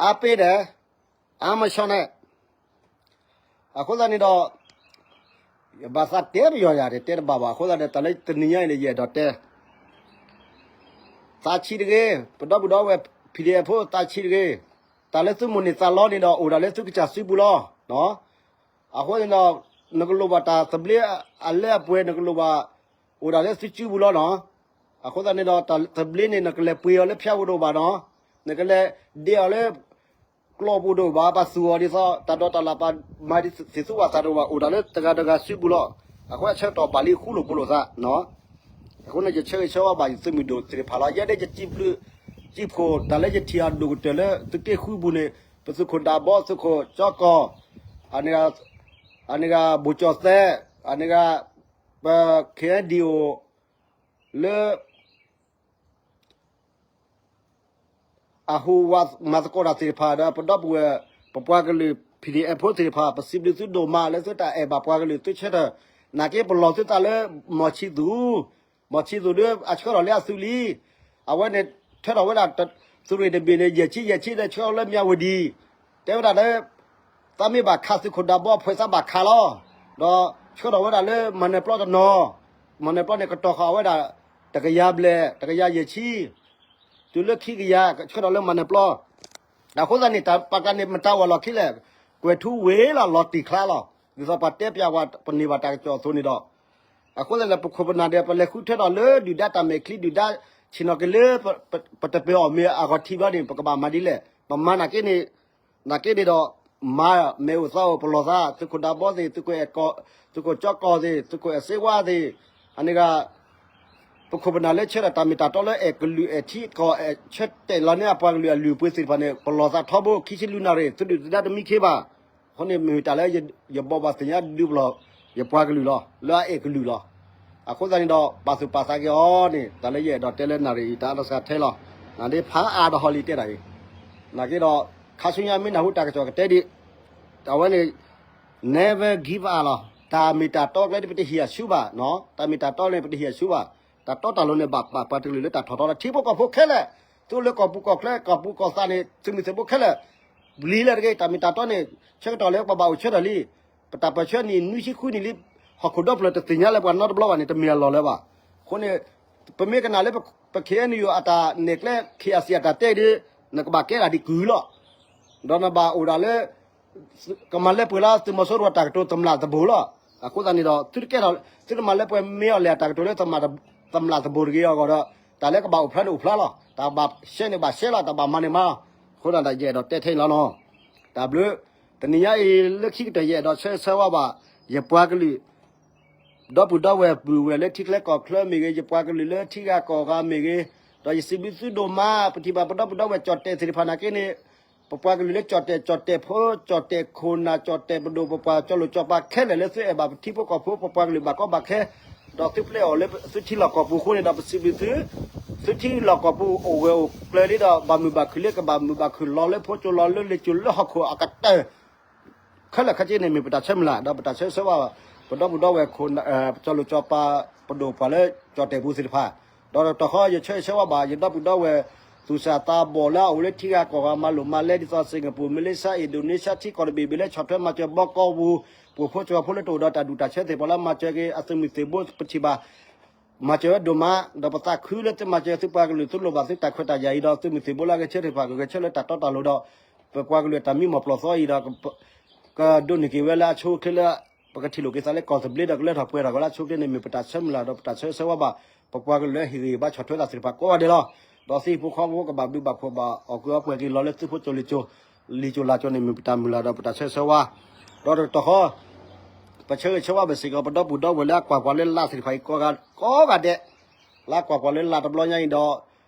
အါပေးတယ်, အါမဆီနဲ့. အဃိသတးန့ၣ်ဒီး ဘၣ်သးတဲပယီၤယၤ တဲတဘၣ်ဘၣ်. အဃိသတးန့ၣ် တၢ်လၢတနံၤညါအံၤန့ၣ် ယအဲၣ်ဒိးတဲ သးဆံးတဂ့ၤ, ပဒီပုၢ်ဒီဝဲၢ် P D F ဖိ သးဆံးတဂ့ၤ. တၢ်လၢသုမိၣ်န့ၢ်သးလီန့ၣ်ဒီး အိၣ်ဒၣ်လၢသုကစၢ်စုပူၤလီၤ. အဃိန့ၣ်ဒီး နကလိၣ်ဘၣ်တၢ်သဘျ့အလၢအပှဲၤ နကလိၣ်ဘၣ် အိၣ်ဒၣ်လၢသုစုပူၤလီၤနီၤ. အဃိသတးန့ၣ်ဒီး တၢ်သဘျ့န့ၣ် နကလဲၤပှ့ၤအီၤလၢဖၠါဝဲတအိၣ်ဘၣ်နီၤ. နကလဲၤဒ့အီၤလၢ ကျီၢ်ပူၤတအိၣ်ဘၣ်, ပသူၣ်အီၤဒ်သိး တၢ်ဒိးတၢ်လၢ်ပာ်မၤဒ်သ့ၣ်သူဝဲသးတအိၣ်ဘၣ်, အိၣ်ဒၣ်လၢတဂၤတဂၤစုပူၤလီၤ. အဃိအဆၢကတီၢ်ဘၣ်လံဃူလိာ်ဖိးလိာ်သးနီၤ. အဃိန့ၣ် ယဆၢဂ့ၤဆၢဝါဘၣ်ယသုးမုၢ်ဒိၣ်သ့ၣ်တဖၣ်လီၤ. ယဲဒၣ်ယစံးဘျုး စံးဖှိၣ်တၢ်လၢယထံၣ်အဒိၣ်ကတၢၢ်လၢသုးက့ဃုပူၤန့ၣ် ပသုးခိၣ်ဒးဘီ သုးခိၣ်ကၠီကီၢ်, အန့ၣ်ဂၤ ဘိၣ်ကၠီၣ်သဲး, အန့ၣ်ဂၤ ပ K N D O လၢ အဟူးဝးမၤသကိးတၢ်သ့ၣ်တဖၣ်ဒီး ပဒီပုၢ်ဝဲၢ် ပပှၤကလုာ် P D F ဖိသ့ၣ်တဖၣ် ပစံးဘျုးသုဒိၣ်မးလၢသုတၢ်အဲၣ်ဘၣ်ပှၤကလုာ်သုဆၢထၢၣ်, နာ်က့ပလီၢ်သုသးလၢ မီၢ်ဆံသူး, မီၢ်ဆံသူးဒ်အဆှၢထီၣ်လၢအသုးလံ. အဝဲန့ၣ် ထၢထီၣ်ဝဲဒၣ် သုးရ့ၣ်တဘ့ၣ်န့ၣ် ယဲၢ်ဆံယဲၢ်ဆံဒီးဆှၢလၢမၠၣ်ဝတံၣ်, တဲဝဲဒၣ်လၢ သးမ့ၢ်ဘၣ်ခးသုးခိၣ်ဒးဘီအဖှဲးသးဘၣ်ခးလီၤ. ဒီးဆှၢထီၣ်ဝဲဒၣ်လၢမၤနၢၤပျီတနီၤ, မၤနၢၤပျီန့ၣ် ကတီၢ်ဃာ်ဝဲဒၣ် တကယၤဘျဲၣ် တကယၤယဲၢ်ဆံ, တုၤလၢခံကယၤ ဆှၢထီၣ်လၢမၤနၢၤပျီ. အဃိသတးန့ၣ် ပှၤတဂၤန့ၣ် မတၤဝဲလီၢ်ခံလဲၣ်, ကွဲၤထူဝ့ၤလီၤ လီၤတံၢ်ချါလီၤ. ဒ်သိးပှၤတဲပၠးဝဲ ပန့ၢ်ဘၣ်တၢ်ကစီၣ်အသိးန့ၣ်ဒီး အဃိသတးန့ၣ် ပခိၣ်ပနၢ်ဒီး ပလဲၤဃုထၢထီၣ်လၢဒုၣ်ဒါတၢ်မဲာ်ချံ ဒုၣ်ဒါဆ့ၣ်နီၤက့ၤလၢ ပတပၢၤအီၣ်မ့ၤအဂီၢ်ထံးဘျီန့ၣ် ပကဘၣ်မၤဒ်လဲၣ်. ပမၤနာ်က့န့ၣ် နာ်က့န့ၣ်ဒီး မၤမဲာ်အိၣ်သးအိၣ်ပလီၢ်သး, သုးခိၣ်ဒးဘီသ့ၣ်, သုးခိၣ်အဲၣ်ကီၢ်, သုးခိၣ်ကၠီကီၢ်သ့ၣ်, သုးခိၣ်အဲၣ်စ့ဝါသ့ၣ်, အန့ၣ်ဂၤ ပခိၣ်ပနၢ်လၢဆၢထၢၣ်တၢ်မ့ၢ်တၢ်တီလၢအဲၣ်ကလုာ်အဲၣ်ထံကီၢ် အဲၣ်ဆၢတဲာ်လီၤန့ၢ်အပှၤကလုာ်အလုၢ်အပှ့ၤသ့ၣ်တဖၣ်န့ၣ် ပလီၢ်သးထီဘိ ခံဆံလွံၢ်နၣ်ရံၣ် သုဒုၣ်ဒါတမံခ့ဘၣ်. အဃိန့ၣ်မ့ၢ်တၢ်လၢ ယဘိးဘၣ်သ့ၣ်ညါဒုးပလီၢ် ယပှၤကလုာ်လီၤ, လၢအအဲၣ်ကလုာ်လီၤ. အဃိသတးန့ၣ်ဒီး ပာ်သူၣ်ပာ်သးက့ၤအီၤန့ၣ် တၢ်လၢယအဲၣ်ဒိးတဲလၢနၣ်ရံၣ်အံၤ တၢ်အါထီၣ်စှၤထဲလီၤ. နဒ်ဖးအါဒီးဟီလံတဲတၢ်အံၤ, နာ်က့ဒီး ခါဆူညါမ့ၢ်နၢ်ဟူတၢ်ကစီၣ်ကတဲဒံး, အဝဲန့ၣ် never give up လီၤ. တၢ်မ့ၢ်တၢ်တီကျဲဒ်ပတဟ့ၣ်အဆူဘၣ်, တၢ်မ့ၢ်တၢ်တီန့ၣ် ပတဟ့ၣ်အဆူဘၣ်. တၢ်တီတၢ်လိၤန့ၣ် ဘၣ်ပာ်ပှၤတကလုာ်လၢတၢ်ထီၣ်ထီလီၤ. ထံဖိကီၢ်ဖိခဲလၢာ်, သုအိၣ်လၢကီၢ်ပူၤကီၢ်ချၢ ကီၢ်ပူၤကီၢ်သးန့ၣ် သုးမုၢ်သံၣ်ဘိခဲလၢာ် ပျံၤလၢတဂ့ၤ. တၢ်မ့ၢ်တၢ်တီန့ၣ် ဆၢကတီၢ်လၢပဘၣ်အိၣ်ဆၢထၢၣ်လံ. ပတၢ်ပၢၢ်ဆၢနံၣ်နွံဆံဃုနံၣ်လံ, ဟီၣ်ခိၣ်ဒီဖျၢၣ်တသ့ၣ်ညါလၢပှၤနီတဘျီဘၣ်န့ၣ် တမ့ၢ်အလီၢ်လၢၤဘၣ်. အဃိန့ၣ် ပမ့ၢ်ကနၣ်လၢပ K N U အတၢ်နဲၣ်ကျဲ K I C အတၢ်တဲဒ် နကဘၣ်ကဲဒၣ်ဒံးကုၢ်လီၤ. ဒီးနဘၣ်အိၣ်ဒၣ်လၢ ကမၤလၢပှဲၤလၢသုးမီၤစိရိၤတၢ်ကတိၤသမၠၣ်သဘိလီၤ. အဃိသတးန့ၣ်ဒီး သုတကဲထီၣ် သုတမၤလၢပှဲၤမ့ၢ်အီၤလဲၣ် တၢ်ကတိၤလၢသမၠၣ်သဘိတဂ့ၤအဂီၢ်ဒီး တၢ်လၢကဘၣ်အိၣ်ဖျါန့ၣ်အိၣ်ဖျါလီၤ. တၢ်ဘၣ်ရှဲန့ၣ်ဘၣ်ရှဲလီၤ, တၢ်ဘၣ်မၤန့ၣ်မၤလီၤ. အဃိသတးဒီးယအဲၣ်ဒိးတဲထဲအံၤလီၤနီၤ. တၢ်ဘျုး တနံၤညါအံၤလၢခံကတၢၢ်ယအဲၣ်ဒိးဆၢဂ့ၤဆၢဝါဘၣ် ယပှၤကလုာ် ဒီပုၢ်ဒီဝဲၢ်ပုၢ်ဝဲၢ်လၢထံချၢကီၢ်ချၢမ့ၢ်ဂ့ၤ, ယပှၤကလုာ်လၢထံဂၤကီၢ်ဂၤမ့ၢ်ဂ့ၤ, ဒီးယစံးဘျုးသုဒိၣ်မး, ပထံၣ်ဘၣ်ပဒီပုၢ်ဒီဝဲၢ်ကၠီၣ်တဲာ်သ့ၣ်တဖၣ်နာ်က့န့ၣ်, ပပှၤကလုာ်လၢကၠီၣ်တဲာ်, ကၠီၣ်တဲာ်ဖိ, ကၠီၣ်တဲာ်ခိၣ်နၢ်, ကၠီၣ်တဲာ်ပဒိၣ်, ပပှၤကၠီၣ်လိာ်ကၠီၣ်ပၤခဲလၢာ်လၢသုအဲၣ်ဘၣ်ပထံဖိကီၢ်ဖိ, ပပှၤကလုာ်ဘၣ်ကီဘၣ်ခဲ, ဒီးသုပျဲအီၤလၢသုထံလီၢ်ကီၢ်ပူၤအဃိန့ၣ်ဒီး ပစံးဘျုးသု, သုထံလီၢ်ကီၢ်ပူၤအိၣ်ဝဲၢ်အိၣ်ကျၢၤလံဒီး ဘၣ်မုာ်ဘၣ်ခုၣ်လၢကဘၣ်မုာ်ဘၣ်ခုၣ်လီၤလၢဖိကၠိ လီၤလၢလ့ၣ်ကၠိ လီၤလၢဟီၣ်ခိၣ်အကတၢၢ် ခဲလၢာ်ခဲဆ့န့ၣ် မ့ၢ်ပတၢ်ဆၢမုၢ်လၢ် ဒီးပတၢ်ဆၢဂ့ၤဆၢဝါဘၣ် ပဒီပုၢ်ဒီဝဲၢ် ကၠီၣ်လိာ်ကၠီၣ်ပၤ ပဒိၣ်ပှၤလၢကၠီၣ်တဲာ်ပူၤသ့ၣ်တဖၣ်, ဒီးတခီ ယဆၢဂ့ၤဆၢဝါဘၣ် ယဒီပုၢ်ဒီဝဲၢ် သူၣ်စၢ်သးဘီၣ်လၢအအိၣ်လၢထံဂၤကီၢ်ဂၤ မၤလိာ်မၤလဲ ဒ်သိး Singapore, Malaysia, Indonesia ထံကီၢ်တဘ့ၣ်ဘ့ၣ်လၢဆီၣ်ထွဲမၤစၢၤဘီကီပူၤ ပှၤဖိကၠိဖိလၢတအိၣ်ဒီးတၢ်ဒူၣ်တၢ်ဆၢသ့ၣ်တဖၣ်လၢမၤစၢၤက့ၤအသုးမုၢ်သံၣ်ဘိ ပထံၣ်ဘၣ် မၤစၢၤဝဲဒိၣ်မး, ဒီးပသးခုလၢသုမၤစၢၤသုပှၤကလုာ် သုလိၣ်ဘၣ်သုတၢ်ခွဲးတၢ်ယာ်အံၤဒီးသုးမုၢ်သံၣ်ဘိလၢအဂဲၤဆၢထၢၣ်တဖၣ် ကဂဲၤဆၢထၢၣ်လၢတၢ်တီတၢ်လိၤဒီး ပပှၤကလုာ်တၢ်မံမီၢ်ပျီၢ်သီအံၤဒီး ကဒိးန့ၢ်က့ၤဝဲလၢအဆိအချ့လၢ ပကထံၣ်လိာ်က့ၤသးလၢကီၢ်သဘျ့ဒီးကလၢထီၣ်ပှဲၤထီၣ်က့ၤလၢအဆိအချ့န့ၣ် မ့ၢ်ပတၢ်ဆၢမုၢ်လၢ်ဒီးပတၢ်ဆၢဂ့ၤဆၢဝါဘၣ် ပပှၤကလုာ်လၢဟ့ၣ်ဂံၢ်ဘါဆီၣ်ထွဲတၢ်သ့ၣ်တဖၣ်ကိးဂၤဒဲးလီၤ. ဒီးသ့ၣ်ဖိဃီဖိကဘၣ်ဘျုးဘၣ်ဖှိၣ်ဘၣ်အီၣ်ကုၢ်အီပှဲၤက့ၤလီၤလၢသုးဖိကၠိလံာ်ကၠိ လံာ်ကၠိလါကၠိန့ၣ် မ့ၢ်ပတၢ်မုၢ်လၢ်ဒီးပတၢ်ဆၢဂ့ၤဆၢဝါ ဒီးတကတီၢ်ဃီ ပဆၢဂ့ၤဆၢဝါဘၣ်စ့ၢ်ကီး ပဒီပုၢ်ဒီဝဲၢ်လၢအကွၢ်ပှၤလၢလါသ့ၣ်တဖၣ်အံၤ ကိးဂၤဒဲး, လၢအကွၢ်ပှၤလၢလါတဘျီညါအံၤ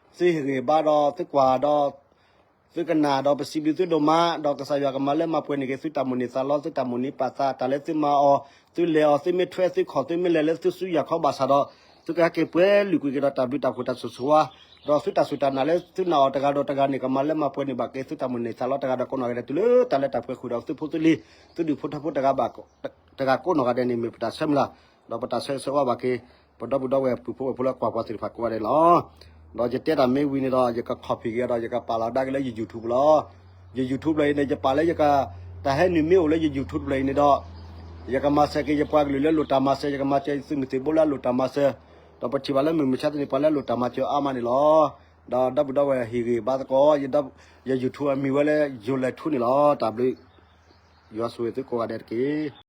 ဒီး သုဟ့ၣ်ဂံၢ်ဘါဒီးသုကွၢ်ဒီး သုကနၣ်ဒီးပစံးဘျုးသုဒိၣ်မး ဒီးကစၢ်ယွၤကမၤလၢမၤပှဲၤန့ၢ်က့ၤသုတၢ်မိၣ်န့ၢ်သးလီ သုတၢ်မိၣ်န့ၢ်ပာ်သး တၢ်လၢသုမၤအီၤ သုလဲၤအီၤ သုမ့ၢ်ထွဲသုခီၣ် သုမ့ၢ်လဲၤလၢသုစုယၤခီဘၣ်ဆၣ်ဒီး သုကဟဲက့ၤပှဲၤလုာ်ကွံာ်က့ၤဒီးတၢ်ဘျုးတၢ်ဖှိၣ်တၢ်ဆိၣ်ဂ့ၤဆိၣ်ဝါ ဒီးသုတၢ်စူၢ်တၢ်နာ်လၢသုနာ်အီၤတဂၤဒီးတဂၤန့ၣ် ကမၤလၢမၤပှဲၤန့ၢ်ဘၣ်က့ၤသုတၢ်မိၣ်န့ၢ်သးလီတဂၤဒီးကိးနီၢ်ဂၤဒဲး တုၤလၢတၢ်လၢတၢ်ပှဲၤဃုာ်ဒီးသုဖိသုလံၤ သုဒူၣ်ဖိထၢဖိတဂၤဘၣ် တဂၤကိးနီၢ်ဂၤဒဲးန့ၣ် မ့ၢ်ပတၢ်ဆၢမုၢ်လၢ် ဒီးပတၢ်ဆၢဂ့ၤဆၢဝါဘၣ်က့ၤ ပဒီပုၢ်ဒီဝဲၢ်ပုၢ်ဖိဝဲၢ်ဖိလၢကွၢ်ပှၤသ့ၣ်တဖၣ်ကိးဂၤဒဲးလီၤ. ဒီးယတဲတၢ်မ့ၢ်ဝံၤန့ၣ်ဒီး ယက copy က့ၤဒီး ယကပာ်လီၤဒၣ်က့ၤလၢယ YouTube လီၤ. ယ YouTube လီၤအံၤန့ၣ် ယပာ်လၢယက တၢ်ဟဲနုာ်မ့ၢ်အိၣ်လၢယ YouTube လီၤအံၤန့ၣ်ဒီး ယကမၤစၢၤက့ၤယပှၤကလုာ်လၢလိၣ်တၢ်မၤစၢၤ ယကမၤစၢၤသုးမုၢ်သံၣ်ဘိလၢအလိၣ်တၢ်မၤစၢၤ ဒီးပထံၣ်ဘၣ်လၢမုၢ်မဆါတနံၤပှၤလၢအလိၣ်တၢ်မၤစၢၤအါမးန့ၣ်လီၤ. ဒီးဒီပုၢ်ဒီဝဲၢ်ဟ့ၣ်ဂံၢ်ဘါသကိး ယ YouTube အမံၤဝဲလၢ ယိၤလဲၤထူန့ၣ်လီၤ. တၢ်ဘျုး ယွၤဆိၣ်ဂ့ၤသုကိးဂၤဒဲးတက့ၢ်.